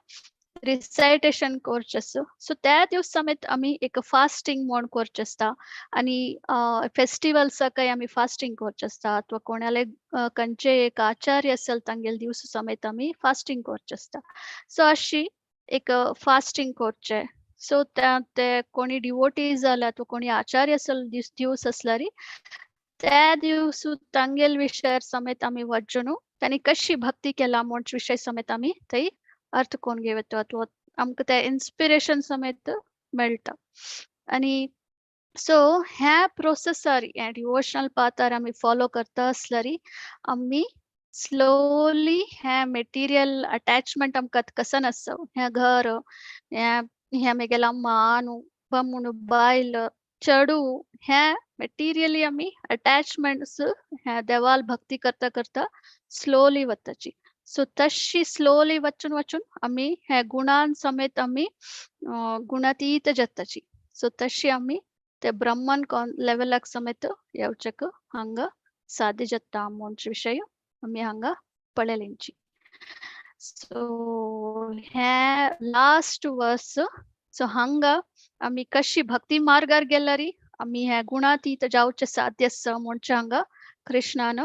S2: रिसायटेशन करचें आसा. सो त्या दिवस समेत आमी एक फास्टिंग म्हूण करचें आसता आनी फेस्टिवल्साकय आमी फास्टिंग करचें आसता, अथवा कोणाले खंयचे एक आचार्य आसल तांगेले दिवस समेत आमी फास्टिंग करचें आसता. सो अशी एक फास्टिंग करचें. सो ते कोणी डिवोटी जाल्यार अथवा कोणी आचार्य आसल दिवस आसल्यार त्या दिवस तांगेल विशयार समेत आमी वचून तांणी कशी भक्ती केला म्हूण विशय समेत आमी थंय अर्थ कोण घेवता अथवा आमकां ते इन्स्पिरेशन समेत मेळटा. आनी सो ह्या प्रोसेसार ह्या डिवोशनल पाथार आमी फॉलो करता आसल्यार आमी स्लोली ह्या मेटिरियल अटॅचमेंट आमकां कसन आसा, ह्या घर, ह्या ह्या मेगेला मान बामूण बायल चेडू, ह्या मेटिरियली आमी अटॅचमेंट्स ह्या देवाल भक्ती करता करता स्लोली वताची. सो तशी स्लोली वचून वचून आमी ह्या गुणान समेत आमी गुणातीत जाताची. सो तशी आमी ते ब्रह्मन लेवलाक समेत येवचेक हांगा साध्य जाता म्हूण विशय आमी हांगा पळयलेंची. सो हे लास्ट वर्स. सो हांगा आमी कशी भक्ती मार्गार गेल्यार आमी ह्या गुणातीत जावचें साध्य आसा म्हणचे हांगा कृष्णान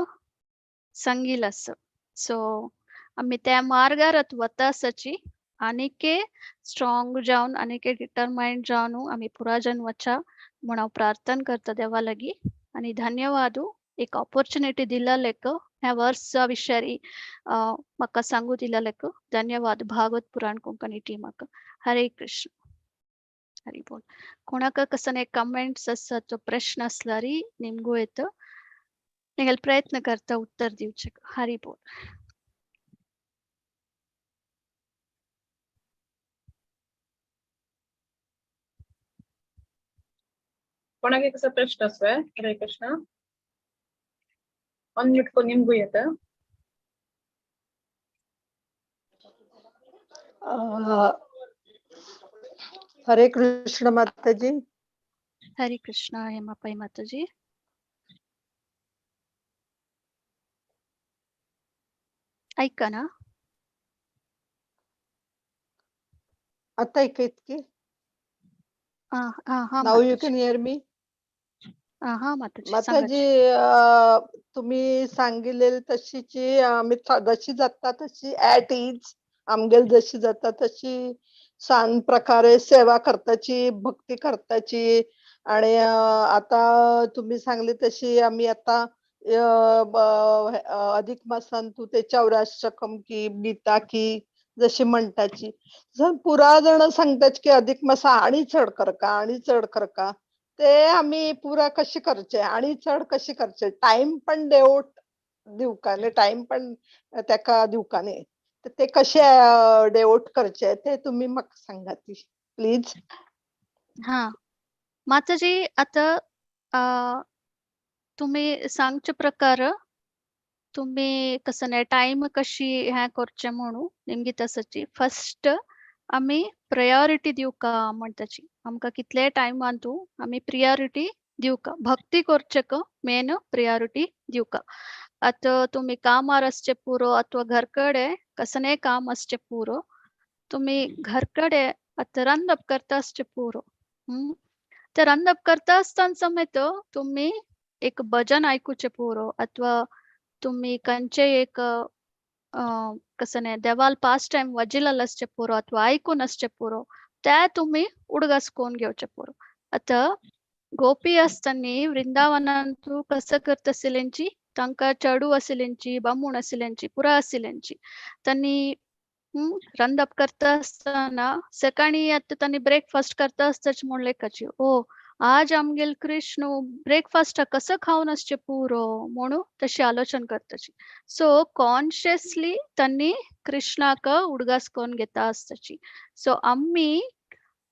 S2: सांगिल्लें आसा. सो आमी त्या मार्गार वता आसाची आनीके स्ट्रॉंग जावन आनीके डिटरमायंड जावन आमी पुराजन वचा म्हूण हांव प्रार्थना करता देवा लागीं. आनी धन्यवाद एक ऑपॉर्चुनिटी दिल्लेक ह्या वर्सा विशयारी म्हाका सांगू दिल्लेक धन्यवाद भागवत पुराण कोंकणी टिमाक. हरे कृष्ण. हरी बोल. कोणाक कसने कमेंट्स आसा तो प्रश्न आसल्यार निमगो येता निगेल प्रयत्न करता उत्तर दिवचें. हरी बोल.
S1: कोणाक कसो प्रश्न आसा? हरे कृष्ण. अनम्यूट करून निमगू येता.
S3: हरे कृष्ण माताजी.
S2: हरे कृष्ण हेमापाई माताजी. ऐका ना
S3: आता ऐकत की?
S2: हा
S3: Now you can hear me.
S2: हा माताजी.
S3: माताजी तुम्ही सांगितलेली तशीची आमी जशी जाता तशी ऍट is आमगेल जशी जाता तशी सान प्रकारे सेवा करताची, भक्ती करताची. आणि आता तुम्ही सांगली तशी आम्ही आता अधिक मासान तू ते चौराष्टकम की गीता की जशी म्हणताची पुरा जण सांगतात की अधिक मासा आणि चड कर का आणि चड कर का, ते आम्ही पुरा कशी करचे आणि चड कशी करचे, टाइम पण देवट दिवका न्ही, टाइम पण त्याका दिवका न्ही, ते कशे डेवोट करचे ते तुम्ही म्हाका सांगा ती प्लीज.
S2: हा माताजी, आता तुम्ही सांगचे प्रकार तुम्ही कसं नाही टाइम कशी ह्या करचे म्हणू नेमकी तसची फर्स्ट आमी प्रायोरिटी दिवका म्हणटाची, आमकां कितले टायमान तूं आमी प्रियोरिटी दिवका, भक्ती करचे मेन प्रियोरिटी दिवका. आतां तुमी कामार आसचे पुरो अथवा घर कडे कसने काम आसचे पुरो, तुमी घर कडे आतां रांदप करता आसचे पुरो, ते रांदप करता आसतना समेत तुमी एक भजन आयकुचें पुरो अथवा तुमी खंयचे एक कसं नाही देवाल पास टायम वजिलाल आसचे पुरो अथवा आयकून आसचे पुरो, ते तुमी उडगास कोन घेवचे पुरो. आतां गोपी आसतानी वृंदावनांतू कसं करता आशिल्ल्यांची, तांकां चेडू आशिल्ल्यांची, बामूण आशिल्ल्यांची, पुरा आशिल्ल्यांची. तांणी रांदप करता आसतना सकाळी आतां तांणी ब्रेकफास्ट करता आसताच म्हूण लेखाची, ओ आज आमगेल कृष्ण ब्रेकफास्टाक कसो खावन आसचें पुरो म्हणून तशी आलोचन करताची. सो कॉन्शियसली तांणी कृष्णाक उडगास करून घेता आसताची. सो आमी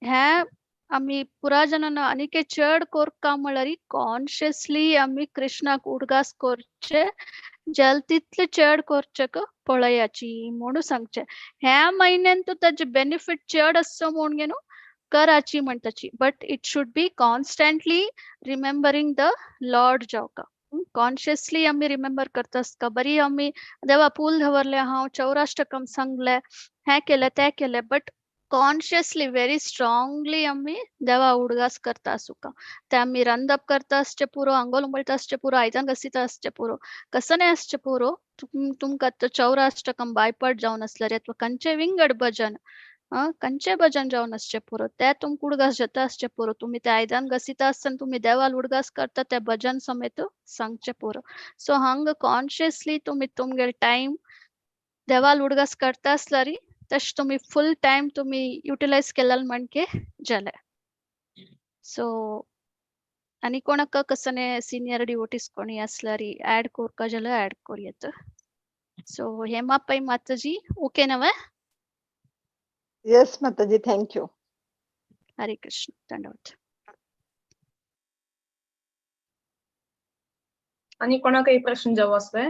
S2: ह्या आमी पुरा जनान आनीक चड कोरका म्हळ्यार कॉन्शियसली आमी कृष्णाक उडगास करचे, जल तितले चड करचे पळयाची म्हणून सांगचे. ह्या म्हयन्यान तूं ताजे बेनिफीट चड आसचो म्हूण न्हू कराची म्हणटाची, but it should be constantly remembering the lord जावका. कॉन्शियसली आमी रिमेंबर करता आसता. बरी आमी देवा पूल दवरले, हांव चौराष्टकम सांगले, हें केलें तें केलें, बट कॉन्शियसली व्हेरी स्ट्रॉंगली आमी देवा उडगास करता आसूका. ते आमी रांदप करता आसचें पुरो, आंगोल उमळटा आसचें पुरो, आयदन घासीता आसचें पुरो, कसं आसचें पुरो, तुमकां तो चौराष्टकम बायपाट जावन आसल्यार अथवा खंयचें विंगड भजन, खंयचें भजन जावन आसचें पुरो, ते तुमकां उडगास जाता आसचें पुरो. तुमी ते आयदन घासीता आसतना तुमी देवाल उडगास करता ते भजन समेत सांगचें पुरो. सो हांगा कॉन्शियसली तुमी तुमगेले टायम देवाल उडगास करता आसल्यार तशें तुमी फुल टायम तुमी युटिलायज केल्यार म्हणके जालें. सो आनी कोणाक कसने सिनियर डिवोटीज कोणी आसल्यार ऍड कोरका जाल्यार ऍड करूं. सो हेमा पै माताजी ओके नवे?
S3: Yes Mataji, thank you.
S2: Hare Krishna, दंडवत.
S1: आनी कोणाकय प्रश्न जावं आसले?